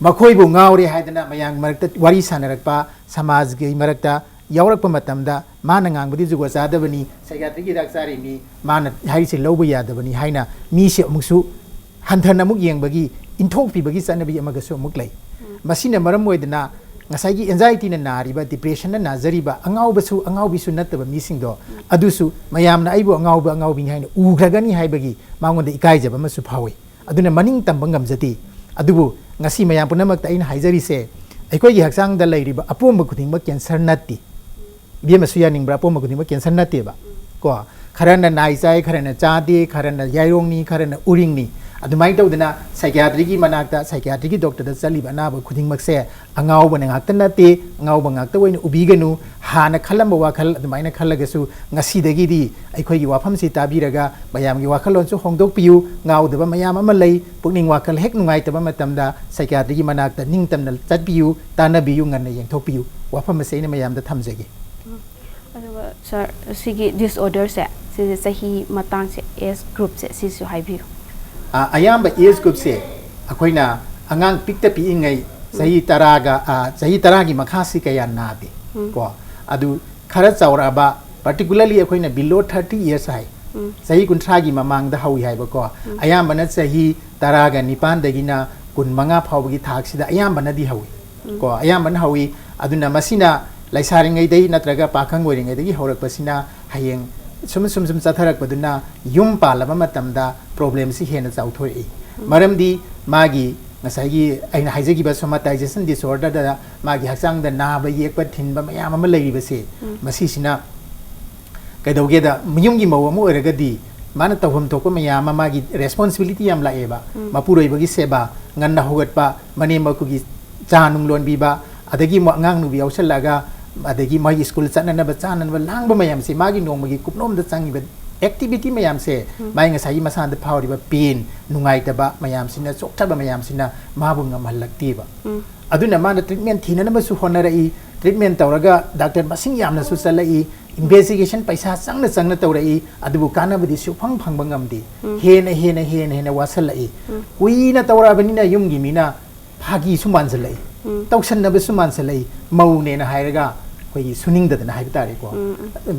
ꯃꯈꯣꯏꯕꯨ ꯉꯥꯎꯔꯦ ꯍꯥꯏꯗꯅ ꯃꯌꯥꯝ ꯃꯔꯛꯇ ꯋꯥꯔꯤ ꯁꯥꯟꯅꯔꯛꯄ, ꯁꯃꯥꯖꯒꯤ ꯃꯔꯛꯇ ꯌꯥꯎꯔꯛꯄ ꯃꯇꯝꯗ ꯃꯥꯅ ꯉꯥꯡꯕꯗꯤ ꯖꯨꯒꯣꯠ ꯆꯥꯗꯕꯅꯤ, psychiatristꯀꯤ ꯍꯤꯗꯥꯛ ꯆꯥꯔꯤꯕꯅꯤ, ꯃꯥꯅ ꯍꯥꯏꯔꯤꯁꯤ ꯂꯧꯕ ꯌꯥꯗꯕꯅꯤ ꯍꯥꯏꯅ ꯃꯤꯁꯦ ꯑꯃꯨꯛꯁꯨ ꯍꯟꯊꯅ ꯑꯃꯨꯛ ꯌꯦꯡꯕꯒꯤ, ꯏꯟꯊꯣꯛꯄꯤꯕꯒꯤ ꯆꯠꯅꯕꯤ ꯑꯃꯒꯁꯨ ꯑꯃꯨꯛ ꯂꯩ꯫ ꯃꯁꯤꯅ ꯃꯔꯝ ꯑꯣꯏꯗꯅ ꯉꯁꯥꯏꯒꯤ anxietyꯅ ꯅꯥꯔꯤꯕ, depressionꯅ ꯅꯥꯖꯔꯤꯕ, ꯑꯉꯥꯎꯕꯁꯨ ꯑꯉꯥꯎꯕꯤꯁꯨ ꯅꯠꯇꯕ ꯃꯤꯁꯤꯡꯗꯣ, ꯑꯗꯨꯁꯨ ꯃꯌꯥꯝꯅ ꯑꯩꯕꯨ ꯑꯉꯥꯎꯕ ꯑꯉꯥꯎꯕꯤꯅꯤ ꯍꯥꯏꯅ ꯎꯈ꯭ꯔꯒꯅꯤ ꯍꯥꯏꯕꯒꯤ ꯃꯉꯣꯟꯗ ꯏꯀꯥꯏꯖꯕ ꯑꯃꯁꯨ ꯐꯥꯎꯏ꯫ ꯑꯗꯨꯅ ꯃꯅꯤꯡ ꯇꯝꯕ ꯉꯝꯖꯗꯦ꯫ ꯑꯗꯨꯕꯨ ꯉꯁꯤ ꯃꯌꯥꯝ ꯄꯨꯝꯅꯃꯛꯇ ꯑꯩꯅ ꯍꯥꯏꯖꯔꯤꯁꯦ, ꯑꯩꯈꯣꯏꯒꯤ ꯍꯛꯆꯥꯡꯗ ꯂꯩꯔꯤꯕ ꯑꯄꯣꯝꯕ ꯈꯨꯗꯤꯡꯃꯛ cancer ꯅꯠꯇꯦ꯫ ꯏꯕꯦꯝꯃꯁꯨ ꯌꯥꯅꯤꯡꯕ꯭ꯔꯥ? ꯑꯄꯣꯝꯕ ꯈꯨꯗꯤꯡꯃꯛ cancer ꯅꯠꯇꯦꯕ꯫ ꯀꯣ, ꯈꯔꯅ ꯅꯥꯏ ꯆꯥꯏ, ꯈꯔꯅ ꯆꯥꯗꯦ, ꯈꯔꯅ ꯌꯥꯏꯔꯣꯡꯅꯤ, ꯈꯔꯅ ꯎꯔꯤꯡꯅꯤ꯫ ꯑꯗꯨꯃꯥꯏꯅ ꯇꯧꯗꯅ ꯁꯥꯏꯀꯤꯌꯥꯇ꯭ꯔꯤꯒꯤ ꯃꯅꯥꯛꯇ, ꯁꯥꯏꯀꯤꯌꯥꯇ꯭ꯔꯤꯒꯤ ꯗꯣꯛꯇꯔꯗ ꯆꯠꯂꯤꯕ ꯑꯅꯥꯕ ꯈꯨꯗꯤꯡꯃꯛꯁꯦ ꯑꯉꯥꯎꯕꯅ ꯉꯥꯛꯇ ꯅꯠꯇꯦ, ꯑꯉꯥꯎꯕ ꯉꯥꯛꯇ ꯑꯣꯏꯅ ꯎꯕꯤꯒꯅꯨ꯫ ꯍꯥꯟꯅ ꯈꯜꯂꯝꯕ ꯋꯥꯈꯜ ꯑꯗꯨꯃꯥꯏꯅ ꯈꯜꯂꯒꯁꯨ ꯉꯁꯤꯗꯒꯤꯗꯤ ꯑꯩꯈꯣꯏꯒꯤ ꯋꯥꯐꯝꯁꯤ ꯇꯥꯕꯤꯔꯒ ꯃꯌꯥꯝꯒꯤ ꯋꯥꯈꯜꯂꯣꯟꯁꯨ ꯍꯣꯡꯗꯣꯛꯄꯤꯌꯨ꯫ ꯉꯥꯎꯗꯕ ꯃꯌꯥꯝ ꯑꯃ ꯂꯩ꯫ ꯄꯨꯛꯅꯤꯡ ꯋꯥꯈꯜ ꯍꯦꯛ ꯅꯨꯡꯉꯥꯏꯇꯕ ꯃꯇꯝꯗ ꯁꯥꯏꯀꯤꯌꯥꯇ꯭ꯔꯤꯒꯤ ꯃꯅꯥꯛꯇ ꯅꯤꯡꯇꯝꯅ ꯆꯠꯄꯤꯌꯨ, ꯇꯥꯟꯅꯕꯤꯌꯨ, ꯉꯟꯅ ꯌꯦꯡꯊꯣꯛꯄꯤꯌꯨ꯫ ꯋꯥꯐꯝ ꯑꯁꯤ ꯑꯩꯅ ꯃꯌꯥꯝꯗ ꯊꯝꯖꯒꯦ꯫ ꯑꯗꯨꯒ ꯁꯥꯔ, ꯁꯤꯒꯤ ꯗꯤꯁꯑꯣꯔꯗꯔꯁꯦ, ꯁꯤꯁꯦ ꯆꯍꯤ ꯃꯇꯥꯡꯁꯦ, ꯑꯦꯖ ꯒ꯭ꯔꯨꯞꯁꯦ, ꯁꯤꯁꯨ ꯍꯥꯏꯕꯤꯌꯨ꯫ ꯑ, ꯑꯌꯥꯝꯕ ꯑꯦꯖ ꯒ꯭ꯔꯨꯞꯁꯦ ꯑꯩꯈꯣꯏꯅ ꯑꯉꯥꯡ ꯄꯤꯛꯇ ꯄꯤꯛꯏꯉꯩ ꯆꯍꯤ ꯇꯔꯥꯒ, ꯑ, ꯆꯍꯤ ꯇꯔꯥꯒꯤ ꯃꯈꯥꯁꯤ ꯀꯌꯥ ꯅꯥꯗꯦ꯫ ꯀꯣ, ꯑꯗꯨ ꯈꯔ ꯆꯥꯎꯔꯛꯑꯕ, particularly ꯑꯩꯈꯣꯏꯅ below thirty years ꯍꯥꯏ, ꯆꯍꯤ ꯀꯨꯟꯊ꯭ꯔꯥꯒꯤ ꯃꯃꯥꯡꯗ ꯍꯧꯏ ꯍꯥꯏꯕꯀꯣ꯫ ꯑꯌꯥꯝꯕꯅ ꯆꯍꯤ ꯇꯔꯥꯒ ꯅꯤꯄꯥꯟꯗꯒꯤꯅ ꯀꯨꯟꯃꯉꯥ ꯐꯥꯎꯕꯒꯤ ꯊꯥꯛꯁꯤꯗ ꯑꯌꯥꯝꯕꯅꯗꯤ ꯍꯧꯏ꯫ ꯀꯣ, ꯑꯌꯥꯝꯕꯅ ꯍꯧꯏ꯫ ꯑꯗꯨꯅ ꯃꯁꯤꯅ ꯂꯩꯁꯥꯔꯤꯉꯩꯗꯒꯤ ꯅꯠꯇ꯭ꯔꯒ ꯄꯥꯈꯪ ꯑꯣꯏꯔꯤꯉꯩꯗꯒꯤ ꯍꯧꯔꯛꯄꯁꯤꯅ ꯍꯌꯦꯡ ꯁꯨꯝ ꯁꯨꯝ ꯁꯨꯝ ꯆꯠꯊꯔꯛꯄꯗꯨꯅ ꯌꯨꯝ ꯄꯥꯜꯂꯕ ꯃꯇꯝꯗ problemꯁꯤ ꯍꯦꯟꯅ ꯆꯥꯎꯊꯣꯔꯛꯏ꯫ ꯃꯔꯝꯗꯤ ꯃꯥꯒꯤ ꯉꯁꯥꯏꯒꯤ ꯑꯩꯅ ꯍꯥꯏꯖꯈꯤꯕ somatization disorderꯗ ꯃꯥꯒꯤ ꯍꯛꯆꯥꯡꯗ ꯅꯥꯕ ꯌꯦꯛꯄ ꯊꯤꯟꯕ ꯃꯌꯥꯝ ꯑꯃ ꯂꯩꯔꯤꯕꯁꯦ, ꯃꯁꯤꯁꯤꯅ ꯀꯩꯗꯧꯒꯦꯗ, ꯌꯨꯝꯒꯤ ꯃꯧ ꯑꯃ ꯑꯣꯏꯔꯒꯗꯤ ꯃꯥꯅ ꯇꯧꯐꯝ ꯊꯣꯛꯄ ꯃꯌꯥꯝ ꯑꯃ, ꯃꯥꯒꯤ responsibility ꯌꯥꯝ ꯂꯥꯛꯑꯦꯕ꯫ ꯃꯄꯨꯔꯣꯏꯕꯒꯤ ꯁꯦꯕꯥ, ꯉꯟꯅ ꯍꯧꯒꯠꯄ, ꯃꯅꯦꯝ ꯃꯀꯨꯒꯤ ꯆꯥ ꯅꯨꯡ ꯂꯣꯟꯕꯤꯕ, ꯑꯗꯒꯤ ꯑꯃꯨꯛ ꯑꯉꯥꯡ ꯅꯨꯕꯤ ꯌꯥꯎꯁꯜꯂꯛꯑꯒ, ꯑꯗꯒꯤ ꯃꯥꯒꯤ ꯁ꯭ꯀꯨꯜ ꯆꯠꯅꯅꯕ ꯆꯥꯅꯅꯕ ꯂꯥꯡꯕ ꯃꯌꯥꯝꯁꯦ, ꯃꯥꯒꯤ ꯅꯣꯡꯃꯒꯤ ꯀꯨꯞꯅꯣꯝꯗ ꯆꯪꯉꯤꯕ activity ꯃꯌꯥꯝꯁꯦ, ꯃꯥꯒꯤ ꯉꯁꯥꯏꯒꯤ ꯃꯁꯥꯗ ꯐꯥꯎꯔꯤꯕ pain, ꯅꯨꯡꯉꯥꯏꯇꯕ ꯃꯌꯥꯝꯁꯤꯅ, ꯆꯣꯛꯊꯕ ꯃꯌꯥꯝꯁꯤꯅ ꯃꯥꯕꯨ ꯉꯝꯍꯜꯂꯛꯇꯦꯕ꯫ ꯑꯗꯨꯅ ꯃꯥꯅ treatment ꯊꯤꯅꯅꯕꯁꯨ ꯍꯣꯠꯅꯔꯛꯏ, treatment ꯇꯧꯔꯒ ꯗꯥꯛꯇꯔ ꯃꯁꯤꯡ ꯌꯥꯝꯅꯁꯨ ꯆꯠꯂꯛꯏ, investigation ꯄꯩꯁꯥ ꯆꯪꯅ ꯆꯪꯅ ꯇꯧꯔꯛꯏ, ꯑꯗꯨꯕꯨ ꯀꯥꯟꯅꯕꯗꯤ ꯁꯨꯐꯪ ꯐꯪꯕ ꯉꯝꯗꯦ꯫ ꯍꯦꯟꯅ ꯍꯦꯟꯅ ꯍꯦꯟꯅ ꯍꯦꯟꯅ ꯋꯥꯁꯜꯂꯛꯏ꯫ ꯀꯨꯏꯅ ꯇꯧꯔꯛꯑꯕꯅꯤꯅ ꯌꯨꯝꯒꯤ ꯃꯤꯅ ꯐꯥꯒꯤꯁꯨ ꯃꯥꯟꯁꯤꯜꯂꯛꯏ, ꯇꯧꯁꯟꯅꯕꯁꯨ ꯃꯥꯟꯁꯤꯜꯂꯛꯏ꯫ ꯃꯧꯅꯦꯅ ꯍꯥꯏꯔꯒ ꯑꯩꯈꯣꯏꯒꯤ ꯁꯨꯅꯤꯡꯗꯗꯅ ꯍꯥꯏꯕ ꯇꯥꯔꯦꯀꯣ,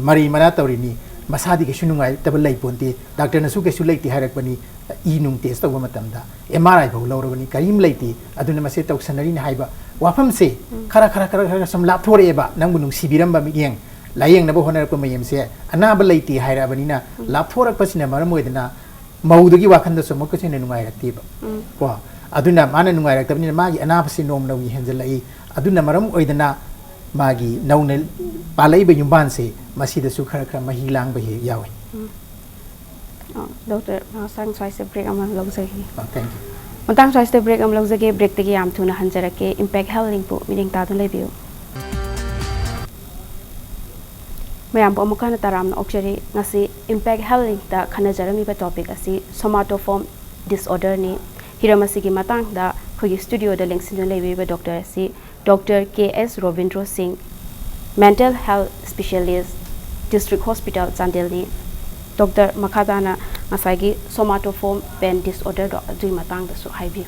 ꯃꯔꯩ ꯃꯔꯥ ꯇꯧꯔꯤꯅꯤ, ꯃꯁꯥꯗꯤ ꯀꯩꯁꯨ ꯅꯨꯡꯉꯥꯏꯇꯕ ꯂꯩ ꯄꯣꯟꯇꯦ, ꯗꯥꯛꯇꯔꯅꯁꯨ ꯀꯩꯁꯨ ꯂꯩꯇꯦ ꯍꯥꯏꯔꯛꯄꯅꯤ꯫ ꯏ ꯅꯨꯡ test ꯇꯧꯕ ꯃꯇꯝꯗ M R I ꯐꯥꯎ ꯂꯧꯔꯕꯅꯤ, ꯀꯔꯤꯝ ꯂꯩꯇꯦ꯫ ꯑꯗꯨꯅ ꯃꯁꯤ ꯇꯧꯁꯟꯅꯔꯤꯅꯤ ꯍꯥꯏꯕ ꯋꯥꯐꯝꯁꯦ ꯈꯔ ꯈꯔ ꯈꯔ ꯈꯔ ꯁꯨꯝ ꯂꯥꯞꯊꯣꯔꯛꯑꯦꯕ꯫ ꯅꯪꯕꯨ ꯅꯨꯡꯁꯤꯕꯤꯔꯝꯕ ꯃꯤꯠꯌꯦꯡ, ꯂꯥꯏꯌꯦꯡꯅꯕ ꯍꯣꯠꯅꯔꯛꯄ ꯃꯌꯥꯝꯁꯦ ꯑꯅꯥꯕ ꯂꯩꯇꯦ ꯍꯥꯏꯔꯛꯑꯕꯅꯤꯅ, ꯂꯥꯞꯊꯣꯔꯛꯄꯁꯤꯅ ꯃꯔꯝ ꯑꯣꯏꯗꯅ ꯃꯧꯗꯨꯒꯤ ꯋꯥꯈꯜꯗꯁꯨ ꯑꯃꯨꯛꯀꯁꯨ ꯍꯦꯟꯅ ꯅꯨꯡꯉꯥꯏꯔꯛꯇꯦꯕ꯫ ꯀꯣ, ꯑꯗꯨꯅ ꯃꯥꯅ ꯅꯨꯡꯉꯥꯏꯔꯛꯇꯕꯅꯤꯅ ꯃꯥꯒꯤ ꯑꯅꯥꯕꯁꯤ ꯅꯣꯡꯃ ꯅꯣꯡꯃꯒꯤ ꯍꯦꯟꯖꯜꯂꯛꯏ꯫ ꯑꯗꯨꯅ ꯃꯔꯝ ꯑꯣꯏꯗꯅ ꯃꯥꯒꯤ ꯅꯧꯅ ꯄꯥꯜꯂꯛꯏꯕ ꯌꯨꯝꯕꯥꯟꯁꯦ ꯃꯁꯤꯗꯁꯨ ꯈꯔ ꯈꯔ ꯃꯍꯤ ꯂꯥꯡꯕ ꯍꯦꯛ ꯌꯥꯎꯏ꯫ ꯗꯣꯛꯇꯔ, ꯃꯇꯥꯡ ꯁ꯭ꯋꯥꯏꯁꯤꯗ ꯕ꯭ꯔꯦꯛ ꯑꯃ ꯂꯧꯖꯒꯦ꯫ Thank you. ꯃꯇꯥꯡ ꯁ꯭ꯋꯥꯏꯁꯤꯗ ꯕ꯭ꯔꯦꯛ ꯑꯃ ꯂꯧꯖꯒꯦ꯫ ꯕ꯭ꯔꯦꯛꯇꯒꯤ ꯌꯥꯝ ꯊꯨꯅ ꯍꯟꯖꯔꯛꯀꯦ꯫ ꯏꯝꯄꯦꯛ ꯍꯦꯜꯊ ꯂꯤꯡꯄꯨ ꯃꯤꯠꯌꯦꯡ ꯇꯥꯗꯨꯅ ꯂꯩꯕꯤꯌꯨ꯫ ꯃꯌꯥꯝꯕꯨ ꯑꯃꯨꯛ ꯍꯟꯅ ꯇꯔꯥꯝꯅ ꯑꯣꯛꯆꯔꯤ꯫ ꯉꯁꯤ ꯏꯝꯄꯦꯛ ꯍꯦꯜꯊ ꯂꯤꯡꯇ ꯈꯟꯅꯖꯔꯝꯃꯤꯕ ꯇꯣꯄꯤꯛ ꯑꯁꯤ ꯁꯣꯃꯥꯇꯣꯐꯣꯝ ꯗꯤꯁꯑꯣꯔꯗꯔꯅꯤ꯫ ꯍꯤꯔꯝ ꯑꯁꯤꯒꯤ ꯃꯇꯥꯡꯗ ꯑꯩꯈꯣꯏꯒꯤ ꯁ꯭ꯇꯨꯗꯤꯑꯣꯗ ꯂꯦꯡꯁꯤꯟꯗꯨꯅ ꯂꯩꯕꯤꯔꯤꯕ ꯗꯣꯛꯇꯔ ꯑꯁꯤ ꯗꯣꯛꯇꯔ ꯀꯦ S Robindro Singh, mental health specialist, district hospital ꯆꯥꯟꯗꯦꯜꯅꯤ꯫ ꯗꯣꯛꯇꯔ, ꯃꯈꯥ ꯇꯥꯅ ꯉꯁꯥꯏꯒꯤ ꯁꯣꯃꯥꯇꯣꯐꯣꯝ ꯄꯦꯟ ꯗꯤꯁꯑꯣꯔꯗꯔꯗꯣ ꯑꯗꯨꯒꯤ ꯃꯇꯥꯡꯗꯁꯨ ꯍꯥꯏꯕꯤꯌꯨ꯫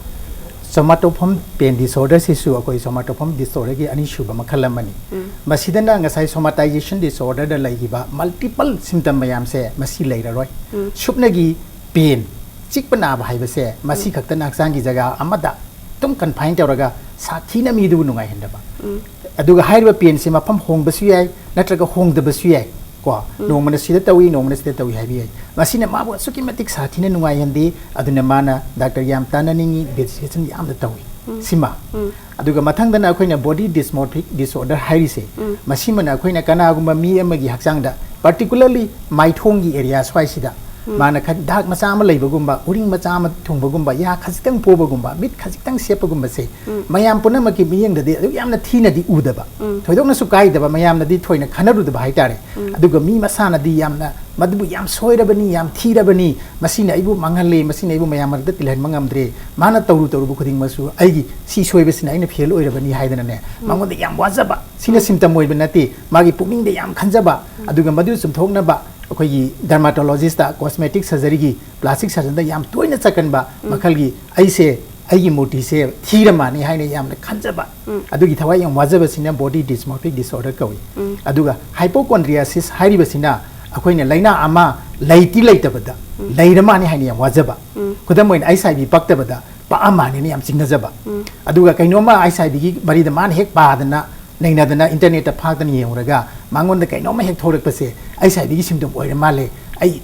ꯁꯣꯃꯥꯇꯣꯐꯣꯝ ꯄꯦꯟ ꯗꯤꯁꯑꯣꯔꯗꯔꯁꯤꯁꯨ ꯑꯩꯈꯣꯏ ꯁꯣꯃꯥꯇꯣꯐꯣꯝ ꯗꯤꯁꯑꯣꯔꯗꯔꯒꯤ ꯑꯅꯤꯁꯨꯕ ꯃꯈꯜ ꯑꯃꯅꯤ꯫ ꯎꯝ꯫ ꯃꯁꯤꯗꯅ ꯉꯁꯥꯏ ꯁꯣꯃꯥꯇꯥꯏꯖꯦꯁꯟ ꯗꯤꯁꯑꯣꯔꯗꯔꯗ ꯂꯩꯈꯤꯕ ꯃꯜꯇꯤꯄꯜ ꯁꯤꯝꯇꯝ ꯃꯌꯥꯝꯁꯦ ꯃꯁꯤ ꯂꯩꯔꯔꯣꯏ꯫ ꯎꯝ꯫ ꯁꯨꯞꯅꯒꯤ ꯄꯦꯟ, ꯆꯤꯛꯄ ꯅꯥꯕ ꯍꯥꯏꯕꯁꯦ ꯃꯁꯤ ꯈꯛꯇꯅ ꯍꯛꯆꯥꯡꯒꯤ ꯖꯒꯥ ꯑꯃꯗ ꯑꯗꯨꯝ ꯀꯟꯐꯥꯏꯟ ꯇꯧꯔꯒ ꯁꯥꯊꯤꯅ ꯃꯤꯗꯨꯕꯨ ꯅꯨꯡꯉꯥꯏꯍꯟꯗꯕ꯫ ꯎꯝ꯫ ꯑꯗꯨꯒ ꯍꯥꯏꯔꯤꯕ ꯄꯦꯟꯁꯦ ꯃꯐꯝ ꯍꯣꯡꯕꯁꯨ ꯌꯥꯏ, ꯅꯠꯇ꯭ꯔꯒ ꯍꯣꯡꯗꯕꯁꯨ ꯌꯥꯏ꯫ ꯀꯣ, ꯎꯝ꯫ ꯅꯣꯡꯃꯅ ꯁꯤꯗ ꯇꯧꯏ, ꯅꯣꯡꯃꯅ ꯁꯤꯗ ꯇꯧꯏ ꯍꯥꯏꯕ ꯌꯥꯏ꯫ ꯃꯁꯤꯅ ꯃꯥꯕꯨ ꯑꯁꯨꯛꯀꯤ ꯃꯇꯤꯛ ꯁꯥꯊꯤꯅ ꯅꯨꯡꯉꯥꯏꯍꯟꯗꯦ, ꯑꯗꯨꯅ ꯃꯥꯅ ꯗꯥꯛꯇꯔ ꯌꯥꯝ ꯇꯥꯟꯅꯅꯤꯡꯏ, ꯏꯟꯚꯦꯁꯇꯤꯒꯦꯁꯟ ꯌꯥꯝꯅ ꯇꯧꯏ꯫ ꯎꯝ꯫ ꯁꯤꯃ꯫ ꯎꯝ꯫ ꯑꯗꯨꯒ ꯃꯊꯪꯗꯅ ꯑꯩꯈꯣꯏꯅ ꯕꯣꯗꯤ ꯗꯤꯁꯃꯣꯔꯐꯤꯛ ꯗꯤꯁꯑꯣꯔꯗꯔ ꯍꯥꯏꯔꯤꯁꯦ, ꯎꯝ꯫ ꯃꯁꯤꯃꯅ ꯑꯩꯈꯣꯏꯅ ꯀꯅꯥꯒꯨꯝꯕ ꯃꯤ ꯑꯃꯒꯤ ꯍꯛꯆꯥꯡꯗ, ꯄꯥꯔꯇꯤꯀꯨꯂꯔꯂꯤ ꯃꯥꯏꯊꯣꯡꯒꯤ ꯑꯦꯔꯤꯌꯥ ꯁ꯭ꯋꯥꯏꯁꯤꯗ, ꯎꯝ꯫ ꯃꯥꯅ ꯈ-, ꯗꯥꯛ ꯃꯆꯥ ꯑꯃ ꯂꯩꯕꯒꯨꯝꯕ, ꯎꯔꯤꯡ ꯃꯆꯥ ꯑꯃ ꯊꯨꯡꯕꯒꯨꯝꯕ, ꯌꯥ ꯈꯖꯤꯛꯇꯪ ꯄꯣꯕꯒꯨꯝꯕ, ꯃꯤꯠ ꯈꯖꯤꯛꯇꯪ ꯁꯦꯞꯄꯒꯨꯝꯕꯁꯦ, ꯎꯝ꯫ ꯃꯌꯥꯝ ꯄꯨꯝꯅꯃꯛꯀꯤ ꯃꯤꯠꯌꯦꯡꯗꯗꯤ ꯑꯗꯨꯛ ꯌꯥꯝꯅ ꯊꯤꯅꯗꯤ ꯎꯗꯕ, ꯎꯝ꯫ ꯊꯣꯏꯗꯣꯛꯅꯁꯨ ꯀꯥꯏꯗꯕ, ꯃꯌꯥꯝꯅꯗꯤ ꯊꯣꯏꯅ ꯈꯟꯅꯔꯨꯗꯕ ꯍꯥꯏꯇꯥꯔꯦ꯫ ꯎꯝ꯫ ꯑꯗꯨꯒ ꯃꯤ ꯃꯁꯥꯅꯗꯤ ꯌꯥꯝꯅ ꯃꯗꯨꯕꯨ ꯌꯥꯝ ꯁꯣꯏꯔꯕꯅꯤ, ꯌꯥꯝ ꯊꯤꯔꯕꯅꯤ, ꯃꯁꯤꯅ ꯑꯩꯕꯨ ꯃꯥꯡꯍꯜꯂꯦ, ꯃꯁꯤꯅ ꯑꯩꯕꯨ ꯃꯌꯥꯝ ꯃꯔꯛꯇ ꯇꯤꯜꯍꯟꯕ ꯉꯝꯗ꯭ꯔꯦ, ꯃꯥꯅ ꯇꯧꯔꯨ ꯇꯧꯔꯨꯕ ꯈꯨꯗꯤꯡꯃꯛꯁꯨ ꯑꯩꯒꯤ ꯁꯤ ꯁꯣꯏꯕꯁꯤꯅ ꯑꯩꯅ ꯐꯦꯜ ꯑꯣꯏꯔꯕꯅꯤ ꯍꯥꯏꯗꯅꯅꯦ, ꯎꯝ꯫ ꯃꯉꯣꯟꯗ ꯌꯥꯝ ꯋꯥꯖꯕ, ꯁꯤꯅ ꯎꯝ꯫ ꯁꯤꯝꯇꯝ ꯑꯣꯏꯕ ꯅꯠꯇꯦ, ꯃꯥꯒꯤ ꯄꯨꯛꯅꯤꯡꯗ ꯌꯥꯝ ꯈꯟꯖꯕ, ꯎꯝ꯫ ꯑꯗꯨꯒ ꯃꯗꯨ ꯆꯨꯝꯊꯣꯛꯅꯕ ꯑꯩꯈꯣꯏꯒꯤ ꯗꯔꯃꯥꯇꯣꯂꯣꯖꯤꯁꯇ, ꯀꯣꯁꯃꯦꯇꯤꯛ ꯁꯔꯖꯔꯤꯒꯤ, ꯄ꯭ꯂꯥꯁꯇꯤꯛ ꯁꯔꯖꯟꯗ ꯌꯥꯝ ꯇꯣꯏꯅ ꯆꯠꯀꯟꯕ ꯎꯝ꯫ ꯃꯈꯜꯒꯤ ꯑꯩꯁꯦ ꯑꯩꯒꯤ ꯃꯨꯔꯇꯤꯁꯦ ꯊꯤꯔ ꯃꯥꯅꯤ ꯍꯥꯏꯅ ꯌꯥꯝꯅ ꯈꯟꯖꯕ, ꯎꯝ꯫ ꯑꯗꯨꯒꯤ ꯊꯋꯥꯏ ꯌꯥꯝ ꯋꯥꯖꯕꯁꯤꯅ ꯕꯣꯗꯤ ꯗꯤꯁꯃꯣꯔꯐꯤꯛ ꯗꯤꯁꯑꯣꯔꯗꯔ ꯀꯧꯏ꯫ ꯎꯝ꯫ ꯑꯗꯨꯒ ꯍꯥꯏꯄꯣꯀꯣꯟꯗ꯭ꯔꯤꯌꯥꯁꯤꯁ ꯍꯥꯏꯔꯤꯕꯁꯤꯅ ꯑꯩꯈꯣꯏꯅ ꯂꯥꯏꯅꯥ ꯑꯃ ꯂꯩꯇꯤ ꯂꯩꯇꯕꯗ ꯎꯝ꯫ ꯂꯩꯔ ꯃꯥꯅꯤ ꯍꯥꯏꯅ ꯌꯥꯝ ꯋꯥꯖꯕ꯫ ꯎꯝ꯫ ꯈꯨꯗꯝ ꯑꯣꯏꯅ, ꯑꯩꯁ ꯑꯥꯏ ꯚꯤ ꯄꯛꯇꯕꯗ ꯄꯛꯑ ꯃꯥꯅꯤꯅ ꯌꯥꯝ ꯆꯤꯡꯅꯖꯕ꯫ ꯎꯝ꯫ ꯑꯗꯨꯒ ꯀꯩꯅꯣꯝꯃ ꯑꯩꯁ ꯑꯥꯏ ꯚꯤꯒꯤ ꯃꯔꯤꯗ ꯃꯥꯅ ꯍꯦꯛ ꯄꯥꯗꯅ ꯅꯩꯅꯗꯅ ꯏꯟꯇꯔꯅꯦꯠꯇ ꯐꯥꯛꯇꯅ ꯌꯦꯡꯉꯨꯔꯒ ꯃꯉꯣꯟꯗ ꯀꯩꯅꯣꯝꯃ ꯍꯦꯛ ꯊꯣꯛꯂꯛꯄꯁꯦ, ꯑꯩꯁ ꯑꯥꯏ ꯚꯤꯒꯤ ꯁꯤꯝꯇꯣꯝ ꯑꯣꯏꯔ ꯃꯥꯜꯂꯦ, ꯑꯩ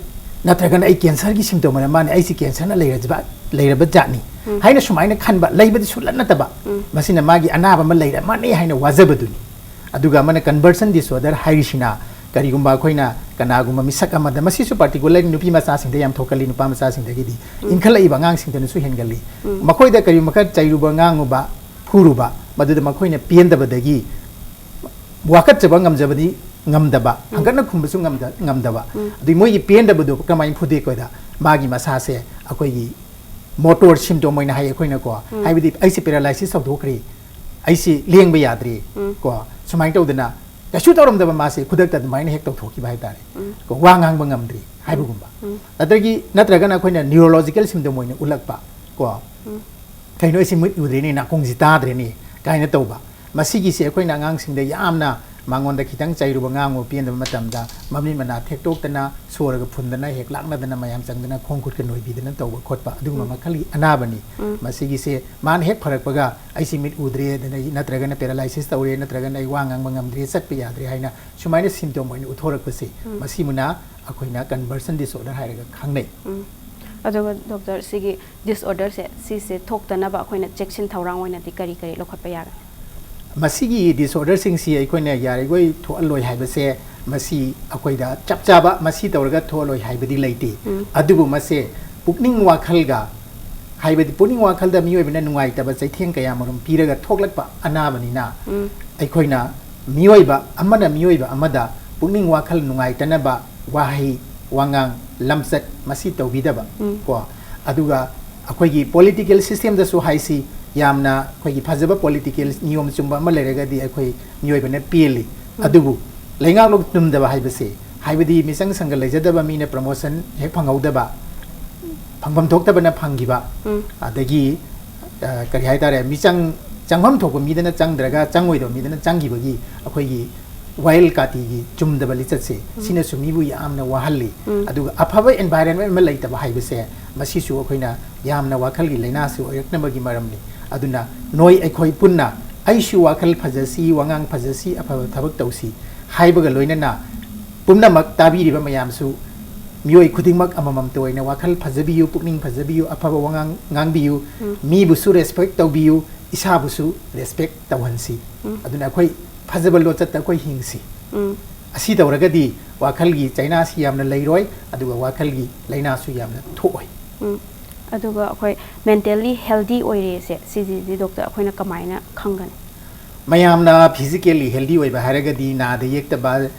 ꯅꯠꯇ꯭ꯔꯒꯅ ꯑꯩ ꯀꯦꯟꯁꯔꯒꯤ ꯁꯤꯝꯇꯣꯝ ꯑꯣꯏꯔ ꯃꯥꯜꯂꯦ, ꯑꯩꯁꯤ ꯀꯦꯟꯁꯔꯅ ꯂꯩꯔꯖꯕ-, ꯂꯩꯔꯕ ꯖꯥꯠꯅꯤ ꯎꯝ꯫ ꯍꯥꯏꯅ ꯁꯨꯃꯥꯏꯅ ꯈꯟꯕ ꯂꯩꯕꯗꯤ ꯁꯨꯡꯂꯠ ꯅꯠꯇꯕ, ꯎꯝ꯫ ꯃꯁꯤꯅ ꯃꯥꯒꯤ ꯑꯅꯥꯕ ꯑꯃ ꯂꯩꯔ ꯃꯥꯜꯂꯦ ꯍꯥꯏꯅ ꯋꯥꯖꯕꯗꯨꯅꯤ꯫ ꯑꯗꯨꯒ ꯑꯃꯅ ꯀꯟꯚꯔꯁꯟ ꯗꯤꯁꯑꯣꯔꯗꯔ ꯍꯥꯏꯔꯤꯁꯤꯅ ꯀꯔꯤꯒꯨꯝꯕ ꯑꯩꯈꯣꯏꯅ ꯀꯅꯥꯒꯨꯝꯕ ꯃꯤꯁꯛ ꯑꯃꯗ, ꯃꯁꯤꯁꯨ particular ꯅꯨꯄꯤ ꯃꯆꯥꯁꯤꯡꯗ ꯌꯥꯝ ꯊꯣꯛꯀꯜꯂꯤ, ꯅꯨꯄꯥ ꯃꯆꯥꯁꯤꯡꯗꯒꯤꯗꯤ, ꯎꯝ꯫ ꯏꯟꯈꯠꯂꯛꯏꯕ ꯑꯉꯥꯡꯁꯤꯡꯗꯅꯁꯨ ꯍꯦꯟꯒꯜꯂꯤ꯫ ꯎꯝ꯫ ꯃꯈꯣꯏꯗ ꯀꯔꯤꯒꯨꯝꯕ ꯈꯔ ꯆꯩꯔꯨꯕ, ꯉꯥꯡꯉꯨꯕ, ꯐꯨꯔꯨꯕ, ꯃꯗꯨꯗ ꯃꯈꯣꯏꯅ ꯄꯦꯟꯗꯕꯗꯒꯤ ꯋꯥꯀꯠꯆꯕ ꯉꯝꯖꯕꯗꯤ ꯉꯝꯗꯕ, ꯎꯝ꯫ ꯍꯪꯒꯠꯅ ꯈꯨꯝꯕꯁꯨ ꯉꯝꯗ-, ꯉꯝꯗꯕ꯫ ꯎꯝ꯫ ꯑꯗꯨꯏ ꯃꯣꯏꯒꯤ ꯄꯦꯟꯗꯕꯗꯨ ꯀꯃꯥꯏꯅ ꯐꯨꯗꯦ ꯑꯩꯈꯣꯏꯗ? ꯃꯥꯒꯤ ꯃꯁꯥꯁꯦ ꯑꯩꯈꯣꯏꯒꯤ motor symptom ꯑꯣꯏꯅ ꯍꯥꯏ ꯑꯩꯈꯣꯏꯅꯀꯣ, ꯎꯝ꯫ ꯍꯥꯏꯕꯗꯤ ꯑꯩꯁꯦ paralysis ꯇꯧꯊꯣꯛꯈ꯭ꯔꯦ, ꯑꯩꯁꯦ ꯂꯦꯡꯕ ꯌꯥꯗ꯭ꯔꯦ, ꯎꯝ꯫ ꯀꯣ, ꯁꯨꯃꯥꯏꯅ ꯇꯧꯗꯅ ꯀꯩꯁꯨ ꯇꯧꯔꯝꯗꯕ ꯃꯥꯁꯦ ꯈꯨꯗꯛꯇ ꯑꯗꯨꯃꯥꯏꯅ ꯍꯦꯛ ꯇꯧꯊꯣꯛꯈꯤꯕ ꯍꯥꯏꯇꯥꯔꯦ꯫ ꯎꯝ꯫ ꯀꯣ, ꯋꯥ ꯉꯥꯡꯕ ꯉꯝꯗ꯭ꯔꯤ ꯍꯥꯏꯕꯒꯨꯝꯕ꯫ ꯎꯝ꯫ ꯑꯗꯒꯤ ꯅꯠꯇ꯭ꯔꯒꯅ ꯑꯩꯈꯣꯏꯅ neurological symptom ꯑꯣꯏꯅ ꯎꯠꯂꯛꯄ, ꯀꯣ, ꯎꯝ꯫ "ꯀꯩꯅꯣ, ꯑꯩꯁꯤ ꯃꯤꯠ ꯎꯗ꯭ꯔꯦꯅꯦ, ꯅꯥꯀꯣꯡꯁꯤ ꯇꯥꯗ꯭ꯔꯦꯅꯦ" ꯀꯥꯏꯅ ꯇꯧꯕ꯫ ꯃꯁꯤꯒꯤꯁꯦ ꯑꯩꯈꯣꯏꯅ ꯑꯉꯥꯡꯁꯤꯡꯗ ꯌꯥꯝꯅ ꯃꯉꯣꯟꯗ ꯈꯤꯇꯪ ꯆꯩꯔꯨꯕ, ꯉꯥꯡꯉꯨꯕ ꯄꯦꯟꯗꯕ ꯃꯇꯝꯗ ꯃꯃꯤꯠ ꯃꯅꯥ ꯊꯦꯛꯇꯣꯛꯇꯅ, ꯁꯣꯔꯒ ꯐꯨꯟꯗꯅ, ꯍꯦꯛ ꯂꯥꯛꯅꯗꯅ, ꯃꯌꯥꯝ ꯆꯪꯗꯅ, ꯈꯣꯡ ꯈꯨꯠꯀ ꯅꯣꯏꯕꯤꯗꯅ ꯇꯧꯕ ꯈꯣꯠꯄ, ꯑꯗꯨꯒꯨꯝꯕ ꯎꯝ꯫ ꯃꯈꯜꯒꯤ ꯑꯅꯥꯕꯅꯤ꯫ ꯎꯝ꯫ ꯃꯁꯤꯒꯤꯁꯦ ꯃꯥꯅ ꯍꯦꯛ ꯐꯔꯛꯄꯒ, "ꯑꯩꯁꯤ ꯃꯤꯠ ꯎꯗ꯭ꯔꯦ, ꯑꯗꯨꯅ ꯑꯩ, ꯅꯠꯇ꯭ꯔꯒꯅ paralysis ꯇꯧꯔꯦ, ꯅꯠꯇ꯭ꯔꯒꯅ ꯑꯩ ꯋꯥ ꯉꯥꯡꯕ ꯉꯝꯗ꯭ꯔꯦ, ꯆꯠꯄ ꯌꯥꯗ꯭ꯔꯦ" ꯍꯥꯏꯅ ꯁꯨꯃꯥꯏꯅ symptom ꯑꯣꯏꯅ ꯎꯠꯊꯣꯔꯛꯄꯁꯦ, ꯎꯝ꯫ ꯃꯁꯤꯃꯅ ꯑꯩꯈꯣꯏꯅ conversion disorder ꯍꯥꯏꯔꯒ ꯈꯪꯅꯩ꯫ ꯎꯝ꯫ ꯑꯗꯨꯒ doctor, ꯁꯤꯒꯤ disorderꯁꯦ, ꯁꯤꯁꯦ ꯊꯣꯛꯇꯅꯕ ꯑꯩꯈꯣꯏꯅ ꯆꯦꯛꯁꯤꯟ ꯊꯧꯔꯥꯡ ꯑꯣꯏꯅꯗꯤ ꯀꯔꯤ ꯀꯔꯤ ꯂꯧꯈꯠꯄ ꯌꯥꯒꯅꯤ? ꯃꯁꯤꯒꯤ disorderꯁꯤꯡꯁꯤ ꯑꯩꯈꯣꯏꯅ ꯌꯥꯔꯤꯈꯣꯏ ꯊꯣꯛꯍꯜꯂꯣꯏ ꯍꯥꯏꯕꯁꯦ, ꯃꯁꯤ ꯑꯩꯈꯣꯏꯗ ꯆꯞ ꯆꯥꯕ ꯃꯁꯤ ꯇꯧꯔꯒ ꯊꯣꯛꯍꯜꯂꯣꯏ ꯍꯥꯏꯕꯗꯤ ꯂꯩꯇꯦ꯫ ꯎꯝ꯫ ꯑꯗꯨꯕꯨ ꯃꯁꯦ ꯄꯨꯛꯅꯤꯡ ꯋꯥꯈꯜꯒ, ꯍꯥꯏꯕꯗꯤ ꯄꯨꯛꯅꯤꯡ ꯋꯥꯈꯜꯗ ꯃꯤꯑꯣꯏꯕꯅ ꯅꯨꯡꯉꯥꯏꯇꯕ ꯆꯩꯊꯦꯡ ꯀꯌꯥꯃꯔꯨꯝ ꯄꯤꯔꯒ ꯊꯣꯛꯂꯛꯄ ꯑꯅꯥꯕꯅꯤꯅ, ꯎꯝ꯫ ꯑꯩꯈꯣꯏꯅ ꯃꯤꯑꯣꯏꯕ ꯑꯃꯅ ꯃꯤꯑꯣꯏꯕ ꯑꯃꯗ ꯄꯨꯛꯅꯤꯡ ꯋꯥꯈꯜ ꯅꯨꯡꯉꯥꯏꯇꯅꯕ ꯋꯥꯍꯩ, ꯋꯥꯉꯥꯡ, ꯂꯝꯆꯠ ꯃꯁꯤ ꯇꯧꯕꯤꯗꯕ, ꯎꯝ꯫ ꯀꯣ, ꯑꯗꯨꯒ ꯑꯩꯈꯣꯏꯒꯤ political systemꯗꯁꯨ ꯍꯥꯏꯁꯤ, ꯌꯥꯝꯅ ꯑꯩꯈꯣꯏꯒꯤ ꯐꯖꯕ political ꯅꯤꯌꯣꯝ ꯆꯨꯝꯕ ꯑꯃ ꯂꯩꯔꯒꯗꯤ ꯑꯩꯈꯣꯏ ꯃꯤꯑꯣꯏꯕꯅ ꯄꯦꯜꯂꯤ꯫ ꯎꯝ꯫ ꯑꯗꯨꯕꯨ ꯂꯩꯉꯥꯛꯂꯣꯟ ꯆꯨꯝꯗꯕ ꯍꯥꯏꯕꯁꯤ, ꯍꯥꯏꯕꯗꯤ ꯃꯤꯆꯪ ꯁꯪꯒ ꯂꯩꯖꯗꯕ ꯃꯤꯅ promotion ꯍꯦꯛ ꯐꯪꯍꯧꯗꯕ, ꯐꯪꯐꯝ ꯊꯣꯛꯇꯕꯅ ꯐꯪꯈꯤꯕ, ꯎꯝ꯫ ꯑꯗꯒꯤ, ꯑ, ꯀꯔꯤ ꯍꯥꯏꯇꯥꯔꯦ, ꯃꯤꯆꯪ, ꯆꯪꯐꯝ ꯊꯣꯛꯄ ꯃꯤꯗꯅ ꯆꯪꯗ꯭ꯔꯒ ꯆꯪꯉꯣꯏꯗꯕ ꯃꯤꯗꯅ ꯆꯪꯈꯤꯕꯒꯤ ꯑꯩꯈꯣꯏꯒꯤ ꯋꯥꯌꯦꯜ ꯀꯥꯇꯤꯒꯤ ꯆꯨꯝꯗꯕ ꯂꯤꯆꯠꯁꯦ, ꯎꯝ꯫ ꯁꯤꯅꯁꯨ ꯃꯤꯕꯨ ꯌꯥꯝꯅ ꯋꯥꯍꯜꯂꯤ꯫ ꯎꯝ꯫ ꯑꯗꯨꯒ ꯑꯐꯕ environment ꯑꯃ ꯂꯩꯇꯕ ꯍꯥꯏꯕꯁꯦ, ꯃꯁꯤꯁꯨ ꯑꯩꯈꯣꯏꯅ ꯌꯥꯝꯅ ꯋꯥꯈꯜꯒꯤ ꯂꯥꯏꯅꯥꯁꯨ ꯑꯣꯏꯔꯛꯅꯕꯒꯤ ꯃꯔꯝꯅꯤ꯫ ꯑꯗꯨꯅ ꯅꯣꯏ ꯑꯩꯈꯣꯏ ꯄꯨꯟꯅ, "ꯑꯩꯁꯨ ꯋꯥꯈꯜ ꯐꯖꯁꯤ, ꯋꯥꯉꯥꯡ ꯐꯖꯁꯤ, ꯑꯐꯕ ꯊꯕꯛ ꯇꯧꯁꯤ" ꯍꯥꯏꯕꯒ ꯂꯣꯏꯅꯅ ꯄꯨꯝꯅꯃꯛ ꯇꯥꯕꯤꯔꯤꯕ ꯃꯌꯥꯝꯁꯨ, ꯃꯤꯑꯣꯏ ꯈꯨꯗꯤꯡꯃꯛ ꯑꯃꯃꯝꯇ ꯑꯣꯏꯅ ꯋꯥꯈꯜ ꯐꯖꯕꯤꯌꯨ, ꯄꯨꯛꯅꯤꯡ ꯐꯖꯕꯤꯌꯨ, ꯑꯐꯕ ꯋꯥꯉꯥꯡ ꯉꯥꯡꯕꯤꯌꯨ, ꯎꯝ꯫ ꯃꯤꯕꯨꯁꯨ respect ꯇꯧꯕꯤꯌꯨ, ꯏꯁꯥꯕꯨꯁꯨ respect ꯇꯧꯍꯟꯁꯤ꯫ ꯎꯝ꯫ ꯑꯗꯨꯅ ꯑꯩꯈꯣꯏ ꯐꯖꯕ ꯂꯣꯆꯠꯇ ꯑꯩꯈꯣꯏ ꯍꯤꯡꯁꯤ꯫ ꯎꯝ꯫ ꯑꯁꯤ ꯇꯧꯔꯒꯗꯤ ꯋꯥꯈꯜꯒꯤ ꯆꯩꯅꯥꯁꯤ ꯌꯥꯝꯅ ꯂꯩꯔꯣꯏ, ꯑꯗꯨꯒ ꯋꯥꯈꯜꯒꯤ ꯂꯥꯏꯅꯥꯁꯨ ꯌꯥꯝꯅ ꯊꯣꯛꯑꯣꯏ꯫ ꯎꯝ꯫ ꯑꯗꯨꯒ ꯑꯩꯈꯣꯏ mentally healthy ꯑꯣꯏꯔꯦꯁꯦ, ꯁꯤꯁꯤꯗꯤ doctor ꯑꯩꯈꯣꯏꯅ ꯀꯃꯥꯏꯅ ꯈꯪꯒꯅꯤ? ꯃꯌꯥꯝꯅ physically healthy ꯑꯣꯏꯕ ꯍꯥꯏꯔꯒꯗꯤ ꯅꯥꯗ ꯌꯦꯛꯇꯕ,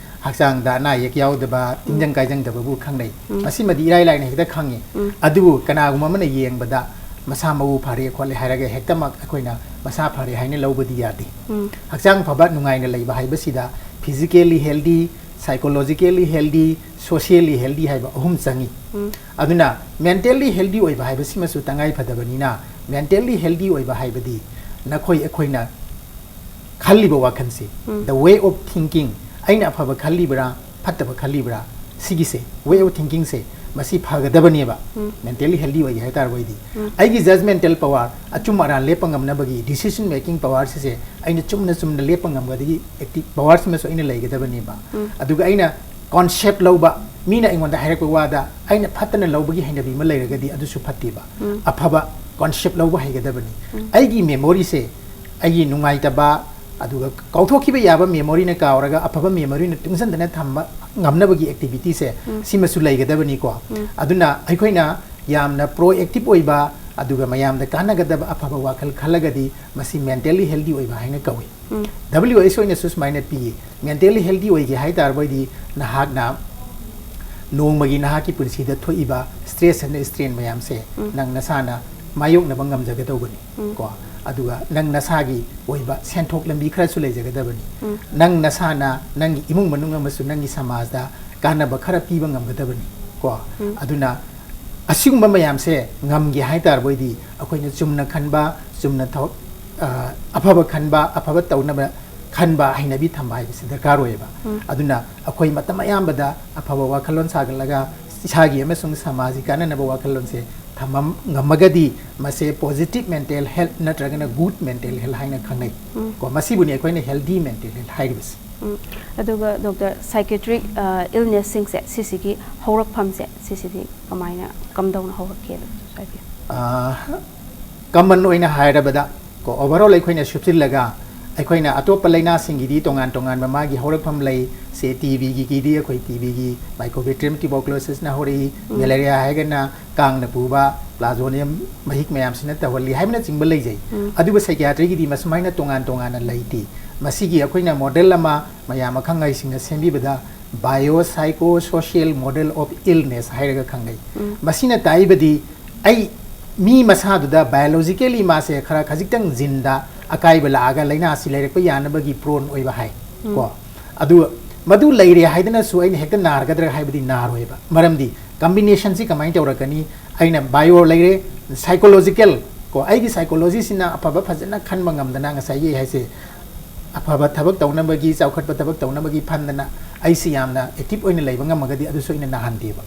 ꯍꯛꯆꯥꯡꯗ ꯑꯅꯥ ꯑꯌꯦꯛ ꯌꯥꯎꯗꯕ, ꯇꯤꯟꯖꯪ ꯀꯥꯏꯖꯪꯗꯕꯕꯨ ꯈꯪꯅꯩ꯫ ꯎꯝ꯫ ꯃꯁꯤꯃꯗꯤ ꯏꯔꯥꯏ ꯂꯥꯏꯅ ꯍꯦꯛꯇ ꯈꯪꯉꯤ꯫ ꯎꯝ꯫ ꯑꯗꯨꯕꯨ ꯀꯅꯥꯒꯨꯝꯕ ꯑꯃꯅ ꯌꯦꯡꯕꯗ ꯃꯁꯥ ꯃꯎ ꯐꯔꯦ ꯈꯣꯠꯂꯦ ꯍꯥꯏꯔꯒ ꯍꯦꯛꯇꯃꯛ ꯑꯩꯈꯣꯏꯅ ꯃꯁꯥ ꯐꯔꯦ ꯍꯥꯏꯅ ꯂꯧꯕꯗꯤ ꯌꯥꯗꯦ꯫ ꯎꯝ꯫ ꯍꯛꯆꯥꯡ ꯐꯕ ꯅꯨꯡꯉꯥꯏꯅ ꯂꯩꯕ ꯍꯥꯏꯕꯁꯤꯗ physically healthy, psychologically healthy, socially healthy ꯍꯥꯏꯕ ꯑꯍꯨꯝ ꯆꯪꯉꯤ꯫ ꯎꯝ꯫ ꯑꯗꯨꯅ mentally healthy ꯑꯣꯏꯕ ꯍꯥꯏꯕꯁꯤꯃꯁꯨ ꯇꯉꯥꯏ ꯐꯗꯕꯅꯤꯅ, mentally healthy ꯑꯣꯏꯕ ꯍꯥꯏꯕꯗꯤ ꯅꯈꯣꯏ ꯑꯩꯈꯣꯏꯅ ꯈꯜꯂꯤꯕ ꯋꯥꯈꯜꯁꯤ, ꯎꯝ꯫ the way of thinking, ꯑꯩꯅ ꯑꯐꯕ ꯈꯜꯂꯤꯕ꯭ꯔꯥ, ꯐꯠꯇꯕ ꯈꯜꯂꯤꯕ꯭ꯔꯥ, ꯁꯤꯒꯤꯁꯦ, way of thinking ꯁꯦ, ꯃꯁꯤ ꯐꯒꯗꯕꯅꯦꯕ꯫ ꯎꯝ꯫ Mentally healthy ꯑꯣꯏꯒꯦ ꯍꯥꯏ ꯇꯥꯔꯕꯗꯤ ꯎꯝ꯫ ꯑꯩꯒꯤ judgmental power, ꯑꯆꯨꯝ ꯑꯔꯥꯟ ꯂꯦꯞꯄ ꯉꯝꯅꯕꯒꯤ decision making power ꯁꯤꯁꯦ ꯑꯩꯅ ꯆꯨꯝꯅ ꯆꯨꯝꯅ ꯂꯦꯞꯄ ꯉꯝꯒꯗꯕꯒꯤ active power ꯁꯤꯃꯁꯨ ꯑꯩꯅ ꯂꯩꯒꯗꯕꯅꯦꯕ꯫ ꯎꯝ꯫ ꯑꯗꯨꯒ ꯑꯩꯅ concept ꯂꯧꯕ, ꯃꯤꯅ ꯑꯩꯉꯣꯟꯗ ꯍꯥꯏꯔꯛꯄ ꯋꯥꯗ ꯑꯩꯅ ꯐꯠꯇꯅ ꯂꯧꯕꯒꯤ ꯍꯩꯅꯕꯤ ꯑꯃ ꯂꯩꯔꯒꯗꯤ ꯑꯗꯨꯁꯨ ꯐꯠꯇꯦꯕ꯫ ꯎꯝ꯫ ꯑꯐꯕ concept ꯂꯧꯕ ꯍꯩꯒꯗꯕꯅꯤ꯫ ꯎꯝ꯫ ꯑꯩꯒꯤ memory ꯁꯦ, ꯑꯩꯒꯤ ꯅꯨꯡꯉꯥꯏꯇꯕ, ꯑꯗꯨꯒ ꯀꯥꯎꯊꯣꯛꯈꯤꯕ ꯌꯥꯕ memory ꯅ ꯀꯥꯎꯔꯒ ꯑꯐꯕ memory ꯅ ꯇꯨꯡꯁꯤꯟꯗꯅ ꯊꯝꯕ ꯉꯝꯅꯕꯒꯤ activity ꯁꯦ, ꯎꯝ꯫ ꯁꯤꯃꯁꯨ ꯂꯩꯒꯗꯕꯅꯤꯀꯣ꯫ ꯎꯝ꯫ ꯑꯗꯨꯅ ꯑꯩꯈꯣꯏꯅ ꯌꯥꯝꯅ proactive ꯑꯣꯏꯕ, ꯑꯗꯨꯒ ꯃꯌꯥꯝꯗ ꯀꯥꯟꯅꯒꯗꯕ ꯑꯐꯕ ꯋꯥꯈꯜ ꯈꯜꯂꯒꯗꯤ ꯃꯁꯤ mentally healthy ꯑꯣꯏꯕ ꯍꯥꯏꯅ ꯀꯧꯏ꯫ ꯎꯝ꯫ W H ꯑꯣꯏꯅꯁꯨ ꯁꯨꯃꯥꯏꯅ ꯄꯤꯌꯦ, mentally healthy ꯑꯣꯏꯒꯦ ꯍꯥꯏ ꯇꯥꯔꯕꯗꯤ ꯅꯍꯥꯛꯅ ꯅꯣꯡꯃꯒꯤ ꯅꯍꯥꯛꯀꯤ ꯄꯨꯟꯁꯤꯗ ꯊꯣꯛꯏꯕ stress and strain ꯃꯌꯥꯝꯁꯦ ꯎꯝ꯫ ꯅꯪ ꯅꯁꯥꯅ ꯃꯥꯌꯣꯛꯅꯕ ꯉꯝꯖꯒꯗꯧꯕꯅꯤ ꯎꯝ꯫ ꯀꯣ꯫ ꯑꯗꯨꯒ ꯅꯪ ꯅꯁꯥꯒꯤ ꯑꯣꯏꯕ ꯁꯦꯟꯊꯣꯛ ꯂꯝꯕꯤ ꯈꯔꯁꯨ ꯂꯩꯖꯒꯗꯕꯅꯤ꯫ ꯎꯝ꯫ ꯅꯪ ꯅꯁꯥꯅ ꯅꯪꯒꯤ ꯏꯃꯨꯡ ꯃꯅꯨꯡ ꯑꯃꯁꯨꯡ ꯅꯪꯒꯤ ꯁꯃꯥꯖꯗ ꯀꯥꯟꯅꯕ ꯈꯔ ꯄꯤꯕ ꯉꯝꯒꯗꯕꯅꯤ ꯀꯣ꯫ ꯎꯝ꯫ ꯑꯗꯨꯅ ꯑꯁꯤꯒꯨꯝꯕ ꯃꯌꯥꯝꯁꯦ ꯉꯝꯒꯦ ꯍꯥꯏ ꯇꯥꯔꯕꯗꯤ ꯑꯩꯈꯣꯏꯅ ꯆꯨꯝꯅ ꯈꯟꯕ, ꯆꯨꯝꯅ ꯊꯕꯛ, ꯑ, ꯑꯐꯕ ꯈꯟꯕ, ꯑꯐꯕ ꯇꯧꯅꯕ ꯈꯟꯕ ꯍꯩꯅꯕꯤ ꯊꯝꯕ ꯍꯥꯏꯕꯁꯤ ꯗꯔꯀꯥꯔ ꯑꯣꯏꯌꯦꯕ꯫ ꯎꯝ꯫ ꯑꯗꯨꯅ ꯑꯩꯈꯣꯏ ꯃꯇꯝ ꯑꯌꯥꯝꯕꯗ ꯑꯐꯕ ꯋꯥꯈꯜꯂꯣꯟ ꯁꯥꯒꯠꯂꯒ ꯏꯁꯥꯒꯤ ꯑꯃꯁꯨꯡ ꯁꯃꯥꯖꯒꯤ ꯀꯥꯟꯅꯅꯕ ꯋꯥꯈꯜꯂꯣꯟꯁꯦ ꯊꯝꯃꯝ-, ꯉꯝꯃꯒꯗꯤ ꯃꯁꯦ positive mental health ꯅꯠꯇ꯭ꯔꯒꯅ good mental health ꯍꯥꯏꯅ ꯈꯪꯅꯩ꯫ ꯎꯝ꯫ ꯀꯣ, ꯃꯁꯤꯕꯨꯅꯤ ꯑꯩꯈꯣꯏꯅ healthy mental health ꯍꯥꯏꯔꯤꯕꯁꯦ꯫ ꯎꯝ꯫ ꯑꯗꯨꯒ doctor, psychiatric, ꯑ, illness ꯁꯤꯡꯁꯦ, ꯁꯤꯁꯤꯒꯤ ꯍꯧꯔꯛꯐꯝꯁꯦ, ꯁꯤꯁꯤꯗꯤ ꯀꯃꯥꯏꯅ, ꯀꯝꯗꯧꯅ ꯍꯧꯔꯛꯀꯦ, doctor, ꯍꯥꯏꯕꯤꯌꯨ꯫ ꯑꯥ, common ꯑꯣꯏꯅ ꯍꯥꯏꯔꯕꯗ ꯀꯣ, overall ꯑꯩꯈꯣꯏꯅ ꯁꯨꯞꯆꯤꯜꯂꯒ ꯑꯩꯈꯣꯏꯅ ꯑꯇꯣꯞꯄ ꯂꯥꯏꯅꯥꯁꯤꯡꯒꯤꯗꯤ ꯇꯣꯉꯥꯟ ꯇꯣꯉꯥꯟꯕ ꯃꯥꯒꯤ ꯍꯧꯔꯛꯐꯝ ꯂꯩ꯫ ꯁꯦ, ꯇꯤ ꯕꯤꯒꯤꯗꯤ ꯑꯩꯈꯣꯏ ꯇꯤ ꯕꯤꯒꯤ Mycobacterium tuberculosis ꯅ ꯍꯧꯔꯛꯏ꯫ ꯃꯦꯂꯦꯔꯤꯌꯥ ꯍꯥꯏꯔꯒꯅ ꯀꯥꯡꯅ ꯄꯨꯕ Plasmodium ꯃꯍꯤꯛ ꯃꯌꯥꯝꯁꯤꯅ ꯇꯧꯍꯜꯂꯤ ꯍꯥꯏꯕꯅꯆꯤꯡꯕ ꯂꯩꯖꯩ꯫ ꯑꯗꯨꯕꯨ psychiatry ꯒꯤꯗꯤ ꯃꯁꯨꯃꯥꯏꯅ ꯇꯣꯉꯥꯟ ꯇꯣꯉꯥꯟꯅ ꯂꯩꯇꯦ꯫ ꯃꯁꯤꯒꯤ ꯑꯩꯈꯣꯏꯅ ꯃꯣꯗꯦꯜ ꯑꯃ ꯃꯌꯥꯝ ꯑꯈꯪ ꯑꯍꯩꯁꯤꯡꯅ ꯁꯦꯝꯕꯤꯕꯗ Biopsychosocial Model of Illness ꯍꯥꯏꯔꯒ ꯈꯪꯅꯩ꯫ ꯃꯁꯤꯅ ꯇꯥꯛꯏꯕꯗꯤ ꯑꯩ ꯃꯤ ꯃꯁꯥꯗꯨꯗ biologically ꯃꯥꯁꯦ ꯈꯔ ꯈꯖꯤꯛꯇꯪ ꯖꯤꯟꯗ ꯑꯀꯥꯏꯕ ꯂꯥꯛꯑꯒ ꯂꯥꯏꯅꯥ ꯑꯁꯤ ꯂꯩꯔꯛꯄ ꯌꯥꯅꯕꯒꯤ prone ꯑꯣꯏꯕ ꯍꯥꯏ꯫ ꯀꯣ, ꯑꯗꯨ ꯃꯗꯨ ꯂꯩꯔꯦ ꯍꯥꯏꯗꯅꯁꯨ ꯑꯩꯅ ꯍꯦꯛꯇ ꯅꯥꯔꯒꯗ꯭ꯔꯥ ꯍꯥꯏꯕꯗꯤ ꯅꯥꯔꯣꯏꯕ꯫ ꯃꯔꯝꯗꯤ combination ꯁꯤ ꯀꯃꯥꯏꯅ ꯇꯧꯔꯛꯀꯅꯤ? ꯑꯩꯅ bio ꯂꯩꯔꯦ, psychological, ꯀꯣ, ꯑꯩꯒꯤ psychology ꯁꯤꯅ ꯑꯐꯕ ꯐꯖꯅ ꯈꯟꯕ ꯉꯝꯗꯅ ꯉꯁꯥꯏꯒꯤ ꯍꯥꯏꯁꯦ ꯑꯐꯕ ꯊꯕꯛ ꯇꯧꯅꯕꯒꯤ, ꯆꯥꯎꯈꯠꯄ ꯊꯕꯛ ꯇꯧꯅꯕꯒꯤ ꯐꯟꯗꯅ ꯑꯩꯁꯤ ꯌꯥꯝꯅ active ꯑꯣꯏꯅ ꯂꯩꯕ ꯉꯝꯃꯒꯗꯤ ꯑꯗꯨꯁꯨ ꯑꯩꯅ ꯅꯥꯍꯟꯗꯦꯕ꯫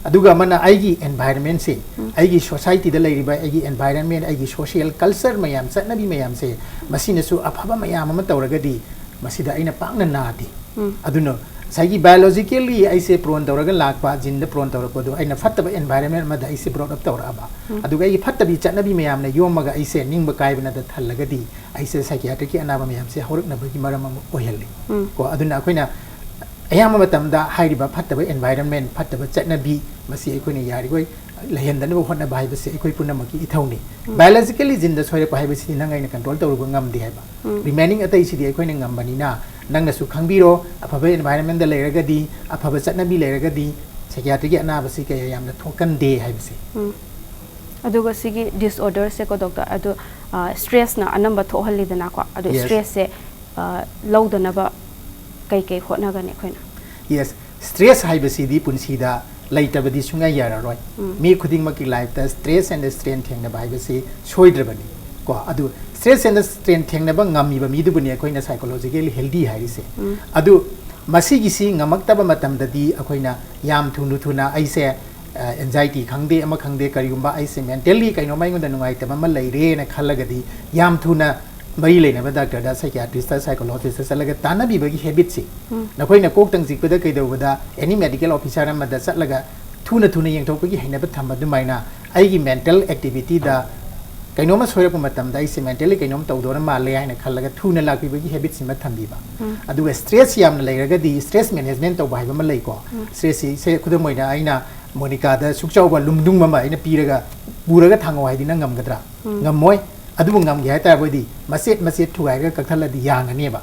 ꯑꯗꯨꯒ ꯑꯃꯅ ꯑꯩꯒꯤ environment ꯁꯦ, ꯑꯩꯒꯤ society ꯗ ꯂꯩꯔꯤꯕ ꯑꯩꯒꯤ environment, ꯑꯩꯒꯤ social culture ꯃꯌꯥꯝ, ꯆꯠꯅꯕꯤ ꯃꯌꯥꯝꯁꯦ, ꯃꯁꯤꯅꯁꯨ ꯑꯐꯕ ꯃꯌꯥꯝ ꯑꯃ ꯇꯧꯔꯒꯗꯤ ꯃꯁꯤꯗ ꯑꯩꯅ ꯄꯥꯛꯅ ꯅꯥꯗꯦ꯫ ꯑꯗꯨꯅ ꯉꯁꯥꯏꯒꯤ biologically ꯑꯩꯁꯦ prone ꯇꯧꯔꯒ ꯂꯥꯛꯄ, ꯖꯤꯟꯗ prone ꯇꯧꯔꯛꯄꯗꯣ ꯑꯩꯅ ꯐꯠꯇꯕ environment ꯑꯃꯗ ꯑꯩꯁꯦ brought up ꯇꯧꯔꯛꯑꯕ, ꯑꯗꯨꯒ ꯑꯩꯒꯤ ꯐꯠꯇꯕꯤ ꯆꯠꯅꯕꯤ ꯃꯌꯥꯝꯅ ꯌꯣꯝꯃꯒ ꯑꯩꯁꯦ ꯅꯤꯡꯕ ꯀꯥꯏꯕꯅꯗ ꯊꯜꯂꯒꯗꯤ ꯑꯩꯁꯦ psychiatric ꯀꯤ ꯑꯅꯥꯕ ꯃꯌꯥꯝꯁꯦ ꯍꯧꯔꯛꯅꯕꯒꯤ ꯃꯔꯝ ꯑꯃ ꯑꯣꯏꯍꯜꯂꯤ꯫ ꯀꯣ, ꯑꯗꯨꯅ ꯑꯩꯈꯣꯏꯅ ꯑꯌꯥꯝꯕ ꯃꯇꯝꯗ ꯍꯥꯏꯔꯤꯕ ꯐꯠꯇꯕ environment, ꯐꯠꯇꯕ ꯆꯠꯅꯕꯤ, ꯃꯁꯤ ꯑꯩꯈꯣꯏꯅ ꯌꯥꯔꯤꯈꯣꯏ ꯂꯩꯍꯟꯗꯅꯕ ꯍꯣꯠꯅꯕ ꯍꯥꯏꯕꯁꯤ ꯑꯩꯈꯣꯏ ꯄꯨꯝꯅꯃꯛꯀꯤ ꯏꯊꯧꯅꯤ꯫ Biologically ꯖꯤꯟꯗ ꯁꯣꯏꯔꯛꯄ ꯍꯥꯏꯕꯁꯤꯗꯤ ꯅꯪ ꯑꯩꯅ control ꯇꯧꯔꯨꯕ ꯉꯝꯗꯦ ꯍꯥꯏꯕ꯫ Remaining ꯑꯇꯩꯁꯤꯗꯤ ꯑꯩꯈꯣꯏꯅ ꯉꯝꯕꯅꯤꯅ, ꯅꯪꯅꯁꯨ ꯈꯪꯕꯤꯔꯣ, ꯑꯐꯕ environment ꯗ ꯂꯩꯔꯒꯗꯤ, ꯑꯐꯕ ꯆꯠꯅꯕꯤ ꯂꯩꯔꯒꯗꯤ psychiatric ꯀꯤ ꯑꯅꯥꯕꯁꯤ ꯀꯌꯥ ꯌꯥꯝꯅ ꯊꯣꯛꯀꯟꯗꯦ ꯍꯥꯏꯕꯁꯦ꯫ ꯑꯗꯨꯒ ꯁꯤꯒꯤ disorder ꯁꯦꯀꯣ doctor, ꯑꯗꯨ stress ꯅ ꯑꯅꯝꯕ ꯊꯣꯛꯍꯜꯂꯤꯗꯅꯀꯣ, ꯑꯗꯨ Yes. stress ꯁꯦ ꯂꯧꯗꯅꯕ ꯀꯩ ꯀꯩ ꯍꯣꯠꯅꯒꯅꯤ ꯑꯩꯈꯣꯏꯅ? Yes, stress ꯍꯥꯏꯕꯁꯤꯗꯤ ꯄꯨꯟꯁꯤꯗ ꯂꯩꯇꯕꯗꯤ ꯁꯨꯡꯌꯥ ꯌꯥꯔꯔꯣꯏ꯫ ꯃꯤ ꯈꯨꯗꯤꯡꯃꯛꯀꯤ life ꯇ stress and strain ꯊꯦꯡꯅꯕ ꯍꯥꯏꯕꯁꯤ ꯁꯣꯏꯗ꯭ꯔꯕꯅꯤ꯫ ꯀꯣ, ꯑꯗꯨ stress and strain ꯊꯦꯡꯅꯕ ꯉꯝꯃꯤꯕ ꯃꯤꯗꯨꯕꯨꯅꯤ ꯑꯩꯈꯣꯏꯅ psychologically healthy ꯍꯥꯏꯔꯤꯁꯦ꯫ ꯑꯗꯨ ꯃꯁꯤꯒꯤꯁꯤ ꯉꯝꯃꯛꯇꯕ ꯃꯇꯝꯗꯗꯤ ꯑꯩꯈꯣꯏꯅ ꯌꯥꯝ ꯊꯨꯅ ꯊꯨꯅ ꯑꯩꯁꯦ anxiety ꯈꯪꯗꯦ, ꯑꯃ ꯈꯪꯗꯦ, ꯀꯔꯤꯒꯨꯝꯕ ꯑꯩꯁꯦ mentally ꯀꯩꯅꯣꯝꯃ ꯑꯩꯉꯣꯟꯗ ꯅꯨꯡꯉꯥꯏꯇꯕ ꯑꯃ ꯂꯩꯔꯦꯅ ꯈꯜꯂꯒꯗꯤ ꯌꯥꯝ ꯊꯨꯅ ꯃꯔꯤ ꯂꯩꯅꯕ doctor ꯗ, psychiatrist ꯇ, psychologist ꯇ ꯆꯠꯂꯒ ꯇꯥꯟꯅꯕꯤꯕꯒꯤ habit ꯁꯤ, ꯅꯈꯣꯏꯅ ꯀꯣꯛꯇꯪ ꯆꯤꯛꯄꯗ ꯀꯩꯗꯧꯕꯗ any medical officer ꯑꯃꯗ ꯆꯠꯂꯒ ꯊꯨꯅ ꯊꯨꯅ ꯌꯦꯡꯊꯣꯛꯄꯒꯤ ꯍꯩꯅꯕ ꯊꯝꯕ ꯑꯗꯨꯃꯥꯏꯅ ꯑꯩꯒꯤ mental activity ꯗ ꯀꯩꯅꯣꯝꯃ ꯁꯣꯏꯔꯛꯄ ꯃꯇꯝꯗ ꯑꯩꯁꯦ mentally ꯀꯩꯅꯣꯝ ꯇꯧꯗꯧꯔ ꯃꯥꯜꯂꯦ ꯍꯥꯏꯅ ꯈꯜꯂꯒ ꯊꯨꯅ ꯂꯥꯛꯄꯤꯕꯒꯤ habit ꯁꯤꯃ ꯊꯝꯕꯤꯕ꯫ ꯑꯗꯨꯒ stress ꯌꯥꯝꯅ ꯂꯩꯔꯒꯗꯤ stress management ꯇꯧꯕ ꯍꯥꯏꯕ ꯑꯃ ꯂꯩꯀꯣ꯫ Stress ꯁꯤ ꯁꯦ ꯈꯨꯗꯝ ꯑꯣꯏꯅ ꯑꯩꯅ ꯃꯣꯅꯤꯀꯥꯗ ꯁꯨꯛ ꯆꯥꯎꯕ ꯂꯨꯝꯗꯨꯡ ꯑꯃ ꯑꯩꯅ ꯄꯤꯔꯒ ꯄꯨꯔꯒ ꯊꯥꯡꯉꯣ ꯍꯥꯏꯗꯤ ꯅꯪ ꯉꯝꯒꯗ꯭ꯔꯥ? ꯉꯝꯃꯣꯏ꯫ ꯑꯗꯨꯕꯨ ꯉꯝꯒꯦ ꯍꯥꯏ ꯇꯥꯔꯕꯗꯤ ꯃꯆꯦꯠ ꯃꯆꯦꯠ ꯊꯨꯒꯥꯏꯔꯒ ꯀꯛꯊꯠꯂꯗꯤ ꯌꯥꯡꯉꯅꯦꯕ꯫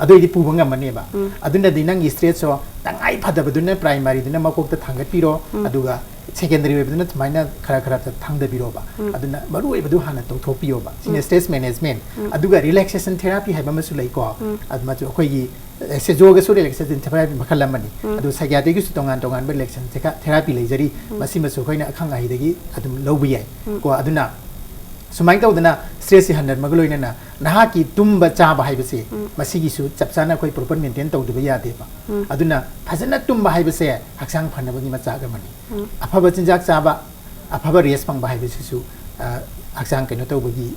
ꯑꯗꯨꯑꯣꯏꯗꯤ ꯄꯨꯕ ꯉꯝꯃꯅꯦꯕ꯫ ꯑꯗꯨꯅꯗꯤ ꯅꯪꯒꯤ stress ꯁꯣ ꯇꯉꯥꯏ ꯐꯗꯕꯗꯨꯅ primary ꯗꯨꯅ ꯃꯀꯣꯛꯇ ꯊꯥꯡꯒꯠꯄꯤꯔꯣ꯫ ꯑꯗꯨꯒ secondary ꯑꯣꯏꯕꯗꯨꯅ ꯁꯨꯃꯥꯏꯅ ꯈꯔ ꯈꯔ ꯊꯥꯡꯗꯕꯤꯔꯣꯕ꯫ ꯑꯗꯨꯅ ꯃꯔꯨꯑꯣꯏꯕꯗꯨ ꯍꯥꯟꯅ ꯇꯧꯊꯣꯛꯄꯤꯌꯣꯕ꯫ ꯁꯤꯅ stress management꯫ ꯑꯗꯨꯒ relaxation therapy ꯍꯥꯏꯕ ꯑꯃꯁꯨ ꯂꯩꯀꯣ꯫ ꯑꯗꯨꯃꯁꯨ ꯑꯩꯈꯣꯏꯒꯤ, ꯑꯦ, ꯁꯦ ꯌꯣꯒꯁꯨ relaxation therapy ꯃꯈꯜ ꯑꯃꯅꯤ꯫ ꯑꯗꯨ psychiatrist ꯒꯤꯁꯨ ꯇꯣꯉꯥꯟ ꯇꯣꯉꯥꯟꯕ relaxation therapy ꯂꯩꯖꯔꯤ꯫ ꯃꯁꯤꯃꯁꯨ ꯑꯩꯈꯣꯏꯅ ꯑꯈꯪ ꯑꯍꯩꯗꯒꯤ ꯑꯗꯨꯝ ꯂꯧꯕ ꯌꯥꯏ ꯀꯣ꯫ ꯑꯗꯨꯅ ꯁꯨꯃꯥꯏꯅ ꯇꯧꯗꯅ stress ꯁꯤ ꯍꯟꯊꯔꯛꯄꯒ ꯂꯣꯏꯅꯅ ꯅꯍꯥꯛꯀꯤ ꯇꯨꯝꯕ ꯆꯥꯕ ꯍꯥꯏꯕꯁꯦ, ꯃꯁꯤꯒꯤꯁꯨ ꯆꯞ ꯆꯥꯅ ꯑꯩꯈꯣꯏ proper maintain ꯇꯧꯗꯕ ꯌꯥꯗꯦꯕ꯫ ꯑꯗꯨꯅ ꯐꯖꯅ ꯇꯨꯝꯕ ꯍꯥꯏꯕꯁꯦ ꯍꯛꯆꯥꯡ ꯐꯅꯕꯒꯤ ꯃꯆꯥꯛ ꯑꯃꯅꯤ꯫ ꯑꯐꯕ ꯆꯤꯟꯖꯥꯛ ꯆꯥꯕ, ꯑꯐꯕ rest ꯐꯪꯕ ꯍꯥꯏꯕꯁꯤꯁꯨ, ꯑ, ꯍꯛꯆꯥꯡ ꯀꯩꯅꯣ ꯇꯧꯕꯒꯤ,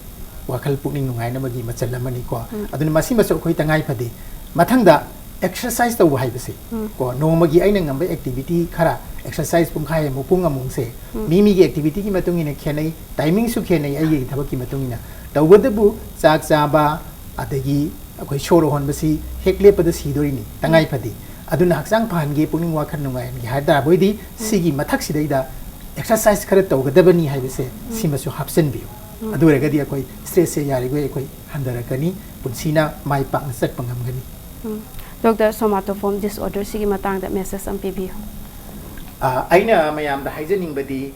ꯋꯥꯈꯜ ꯄꯨꯛꯅꯤꯡ ꯅꯨꯡꯉꯥꯏꯅꯕꯒꯤ ꯃꯆꯜ ꯑꯃꯅꯤꯀꯣ꯫ ꯑꯗꯨꯅ ꯃꯁꯤꯃꯁꯨ ꯑꯩꯈꯣꯏ ꯇꯉꯥꯏ ꯐꯗꯦ꯫ ꯃꯊꯪꯗ exercise ꯇꯧꯕ ꯍꯥꯏꯕꯁꯦ ꯀꯣ, ꯅꯣꯡꯃꯒꯤ ꯑꯩꯅ ꯉꯝꯕ activity ꯈꯔ, exercise ꯄꯨꯡꯈꯥꯏ ꯑꯃꯨꯛ, ꯄꯨꯡ ꯑꯃꯨꯛꯁꯦ, ꯃꯤ ꯃꯤꯒꯤ activity ꯒꯤ ꯃꯇꯨꯡ ꯏꯟꯅ ꯈꯦꯠꯅꯩ, timing ꯁꯨ ꯈꯦꯠꯅꯩ ꯑꯩꯒꯤ ꯊꯕꯛꯀꯤ ꯃꯇꯨꯡ ꯏꯟꯅ꯫ ꯇꯧꯕꯇꯕꯨ ꯆꯥꯛ ꯆꯥꯕ, ꯑꯗꯒꯤ ꯑꯩꯈꯣꯏ ꯁꯣꯔ ꯍꯣꯟꯕꯁꯤ ꯍꯦꯛ ꯂꯦꯞꯄꯗ ꯁꯤꯗꯣꯔꯤꯅꯤ, ꯇꯉꯥꯏ ꯐꯗꯦ꯫ ꯑꯗꯨꯅ ꯍꯛꯆꯥꯡ ꯐꯍꯟꯒꯦ, ꯄꯨꯛꯅꯤꯡ ꯋꯥꯈꯜ ꯅꯨꯡꯉꯥꯏꯍꯟꯒꯦ ꯍꯥꯏ ꯇꯥꯔꯕꯣꯏꯗꯤ ꯁꯤꯒꯤ ꯃꯊꯛꯁꯤꯗꯩꯗ exercise ꯈꯔ ꯇꯧꯒꯗꯕꯅꯤ ꯍꯥꯏꯕꯁꯦ ꯁꯤꯃꯁꯨ ꯍꯥꯞꯆꯤꯟꯕꯤꯌꯨ꯫ ꯑꯗꯨ ꯑꯣꯏꯔꯒꯗꯤ ꯑꯩꯈꯣꯏ stress ꯁꯦ ꯌꯥꯔꯤꯈꯩ ꯑꯩꯈꯣꯏ ꯍꯟꯊꯔꯛꯀꯅꯤ, ꯄꯨꯟꯁꯤꯅ ꯃꯥꯏ ꯄꯥꯛꯅ ꯆꯠꯄ ꯉꯝꯒꯅꯤ꯫ ꯗꯣꯛꯇꯔ, somatoform disorder ꯁꯤꯒꯤ ꯃꯇꯥꯡꯗ message ꯑꯃ ꯄꯤꯕꯤꯌꯨ꯫ ꯑ, ꯑꯩꯅ ꯃꯌꯥꯝꯗ ꯍꯥꯏꯖꯅꯤꯡꯕꯗꯤ,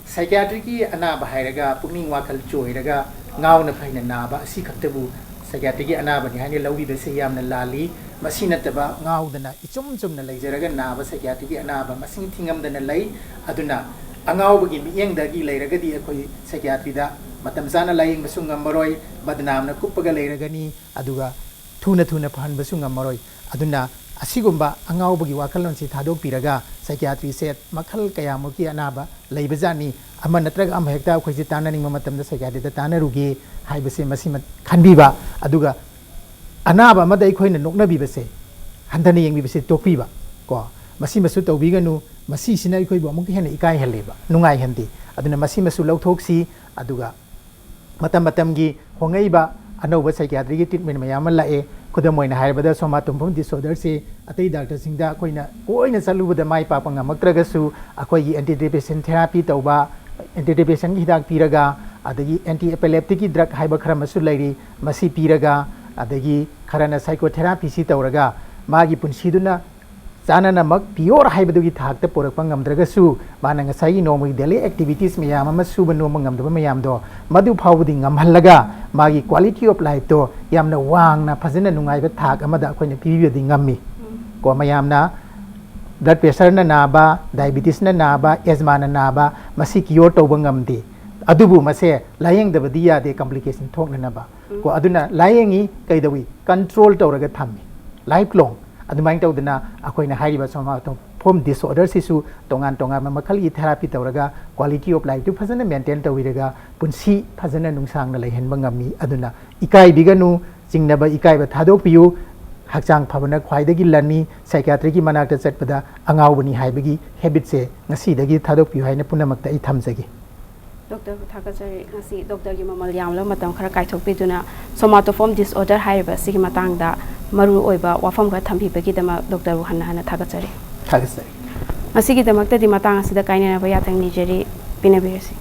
psychiatric ꯀꯤ ꯑꯅꯥꯕ ꯍꯥꯏꯔꯒ ꯄꯨꯛꯅꯤꯡ ꯋꯥꯈꯜ ꯆꯣꯏꯔꯒ ꯉꯥꯎꯅ ꯐꯩꯅ ꯅꯥꯕ ꯑꯁꯤ ꯈꯛꯇꯕꯨ psychiatric ꯀꯤ ꯑꯅꯥꯕꯅꯤ ꯍꯥꯏꯅ ꯂꯧꯕꯤꯕꯁꯦ ꯌꯥꯝꯅ ꯂꯥꯜꯂꯤ꯫ ꯃꯁꯤ ꯅꯠꯇꯕ ꯉꯥꯎꯗꯅ ꯏꯆꯨꯝ ꯆꯨꯝꯅ ꯂꯩꯖꯔꯒ ꯅꯥꯕ psychiatric ꯀꯤ ꯑꯅꯥꯕ ꯃꯁꯤꯡ ꯊꯤꯉꯝꯗꯅ ꯂꯩ꯫ ꯑꯗꯨꯅ ꯑꯉꯥꯎꯕꯒꯤ ꯃꯤꯠꯌꯦꯡꯗꯒꯤ ꯂꯩꯔꯒꯗꯤ ꯑꯩꯈꯣꯏ psychiatry ꯗ ꯃꯇꯝ ꯆꯥꯅ ꯂꯥꯌꯦꯡꯕꯁꯨ ꯉꯝꯃꯔꯣꯏ, ꯕꯗꯅꯥꯝꯅ ꯀꯨꯞꯄꯒ ꯂꯩꯔꯒꯅꯤ꯫ ꯑꯗꯨꯒ ꯊꯨꯅ ꯊꯨꯅ ꯐꯍꯟꯕꯁꯨ ꯉꯝꯃꯔꯣꯏ꯫ ꯑꯗꯨꯅ ꯑꯁꯤꯒꯨꯝꯕ ꯑꯉꯥꯎꯕꯒꯤ ꯋꯥꯈꯜꯂꯣꯟꯁꯤ ꯊꯥꯗꯣꯛꯄꯤꯔꯒ psychiatry ꯁꯦ ꯃꯈꯜ ꯀꯌꯥꯃꯨꯛꯀꯤ ꯑꯅꯥꯕ ꯂꯩꯕꯖꯥꯠꯅꯤ, ꯑꯃ ꯅꯠꯇ꯭ꯔꯒ ꯑꯃ ꯍꯦꯛꯇ ꯑꯩꯈꯣꯏꯁꯦ ꯇꯥꯟꯅꯅꯤꯡꯕ ꯃꯇꯝꯗ psychiatry ꯗ ꯇꯥꯟꯅꯔꯨꯒꯦ ꯍꯥꯏꯕꯁꯦ ꯃꯁꯤꯃ ꯈꯟꯕꯤꯕ꯫ ꯑꯗꯨꯒ ꯑꯅꯥꯕ ꯑꯃꯗ ꯑꯩꯈꯣꯏꯅ ꯅꯣꯛꯅꯕꯤꯕꯁꯦ, ꯍꯟꯊꯅ ꯌꯦꯡꯕꯤꯕꯁꯦ ꯇꯣꯛꯄꯤꯕ ꯀꯣ, ꯃꯁꯤꯃꯁꯨ ꯇꯧꯕꯤꯒꯅꯨ꯫ ꯃꯁꯤꯁꯤꯅ ꯑꯩꯈꯣꯏꯕꯨ ꯑꯃꯨꯛꯀ ꯍꯦꯟꯅ ꯏꯀꯥꯏꯍꯜꯂꯦꯕ, ꯅꯨꯡꯉꯥꯏꯍꯟꯗꯦ꯫ ꯑꯗꯨꯅ ꯃꯁꯤꯃꯁꯨ ꯂꯧꯊꯣꯛꯁꯤ꯫ ꯑꯗꯨꯒ ꯃꯇꯝ ꯃꯇꯝꯒꯤ ꯍꯣꯡꯉꯛꯏꯕ ꯑꯅꯧꯕ psychiatry ꯒꯤ treatment ꯃꯌꯥꯝ ꯑꯃ ꯂꯥꯛꯑꯦ꯫ ꯈꯨꯗꯝ ꯑꯣꯏꯅ ꯍꯥꯏꯔꯕꯗ, somatotrophic disorder ꯁꯤ ꯑꯇꯩ doctor ꯁꯤꯡꯗ ꯑꯩꯈꯣꯏꯅ ꯇꯣꯏꯅ ꯆꯠꯂꯨꯕꯗ ꯃꯥꯏ ꯄꯥꯛꯄ ꯉꯝꯃꯛꯇ꯭ꯔꯒꯁꯨ, ꯑꯩꯈꯣꯏꯒꯤ antidepressant therapy ꯇꯧꯕ, antidepressant ꯒꯤ ꯍꯤꯗꯥꯛ ꯄꯤꯔꯒ, ꯑꯗꯒꯤ anti epileptic ꯀꯤ drug ꯍꯥꯏꯕ ꯈꯔ ꯑꯃꯁꯨ ꯂꯩꯔꯤ, ꯃꯁꯤ ꯄꯤꯔꯒ, ꯑꯗꯒꯤ ꯈꯔꯅ psychotherapy ꯁꯤ ꯇꯧꯔꯒ, ꯃꯥꯒꯤ ꯄꯨꯟꯁꯤꯗꯨꯅ ꯆꯥꯅꯅꯃꯛ pure ꯍꯥꯏꯕꯗꯨꯒꯤ ꯊꯥꯛꯇ ꯄꯨꯔꯛꯄ ꯉꯝꯗ꯭ꯔꯒꯁꯨ, ꯃꯥꯅ ꯉꯁꯥꯏꯒꯤ ꯅꯣꯡꯃꯒꯤ daily activities ꯃꯌꯥꯝ ꯑꯃ ꯁꯨꯕ ꯅꯣꯝꯕ ꯉꯝꯗꯕ ꯃꯌꯥꯝꯗꯣ, ꯃꯗꯨ ꯐꯥꯎꯕꯗꯤ ꯉꯝꯍꯜꯂꯒ, ꯃꯥꯒꯤ quality of life ꯇꯣ ꯌꯥꯝꯅ ꯋꯥꯡꯅ, ꯐꯖꯅ ꯅꯨꯡꯉꯥꯏꯕ ꯊꯥꯛ ꯑꯃꯗ ꯑꯩꯈꯣꯏꯅ ꯄꯤꯕꯤꯕꯗꯤ ꯉꯝꯃꯤ꯫ ꯀꯣ, ꯃꯌꯥꯝꯅ blood pressure ꯅ ꯅꯥꯕ, diabetes ꯅ ꯅꯥꯕ, asthma ꯅ ꯅꯥꯕ, ꯃꯁꯤ cure ꯇꯧꯕ ꯉꯝꯗꯦ꯫ ꯑꯗꯨꯕꯨ ꯃꯁꯦ ꯂꯥꯌꯦꯡꯗꯕꯗꯤ ꯌꯥꯗꯦ, complication ꯊꯣꯛꯅꯅꯕ꯫ ꯀꯣ, ꯑꯗꯨꯅ ꯂꯥꯌꯦꯡꯉꯤ, ꯀꯩꯗꯧꯏ? Control ꯇꯧꯔꯒ ꯊꯝꯃꯤ, life long꯫ ꯑꯗꯨꯃꯥꯏꯅ ꯇꯧꯗꯅ ꯑꯩꯈꯣꯏꯅ ꯍꯥꯏꯔꯤꯕ somatotrophic disorder ꯁꯤꯁꯨ ꯇꯣꯉꯥꯟ ꯇꯣꯉꯥꯟꯕ ꯃꯈꯜꯒꯤ therapy ꯇꯧꯔꯒ quality of life ꯇꯨ ꯐꯖꯅ maintain ꯇꯧꯕꯤꯔꯒ, ꯄꯨꯟꯁꯤ ꯐꯖꯅ ꯅꯨꯡꯁꯥꯡꯅ ꯂꯩꯍꯟꯕ ꯉꯝꯃꯤ꯫ ꯑꯗꯨꯅ ꯏꯀꯥꯏꯕꯤꯒꯅꯨ, ꯆꯤꯡꯅꯕ ꯏꯀꯥꯏꯕ ꯊꯥꯗꯣꯛꯄꯤꯌꯨ꯫ ꯍꯛꯆꯥꯡ ꯐꯕꯅ ꯈ꯭ꯋꯥꯏꯗꯒꯤ ꯂꯟꯅꯤ꯫ Psychiatry ꯒꯤ ꯃꯅꯥꯛꯇ ꯆꯠꯄꯗ ꯑꯉꯥꯎꯕꯅꯤ ꯍꯥꯏꯕꯒꯤ habit ꯁꯦ ꯉꯁꯤꯗꯒꯤ ꯊꯥꯗꯣꯛꯄꯤꯌꯨ ꯍꯥꯏꯅ ꯄꯨꯝꯅꯃꯛꯇ ꯑꯩ ꯊꯝꯖꯒꯦ꯫ Doctor ꯕꯨ ꯊꯥꯒꯠꯆꯔꯤ꯫ ꯉꯁꯤ doctor ꯒꯤ ꯃꯃꯜ ꯌꯥꯝꯂꯕ ꯃꯇꯝ ꯈꯔ ꯀꯥꯏꯊꯣꯛꯄꯤꯗꯨꯅ somatotrophic disorder ꯍꯥꯏꯔꯤꯕ ꯑꯁꯤꯒꯤ ꯃꯇꯥꯡꯗ ꯃꯔꯨ ꯑꯣꯏꯕ ꯋꯥꯐꯝ ꯈꯔ ꯊꯝꯕꯤꯕꯒꯤꯗꯃꯛ doctor ꯕꯨ ꯍꯟꯅ ꯍꯟꯅ ꯊꯥꯒꯠꯆꯔꯤ꯫ ꯊꯥꯒꯠꯆꯔꯤ꯫ ꯉꯁꯤꯒꯤꯗꯃꯛꯇꯗꯤ ꯃꯇꯥꯡ ꯑꯁꯤꯗ ꯀꯥꯏꯅꯅꯕ ꯌꯥꯊꯪ ꯅꯤꯖꯔꯤ꯫ ꯄꯤꯅꯕꯤꯔꯁꯤ꯫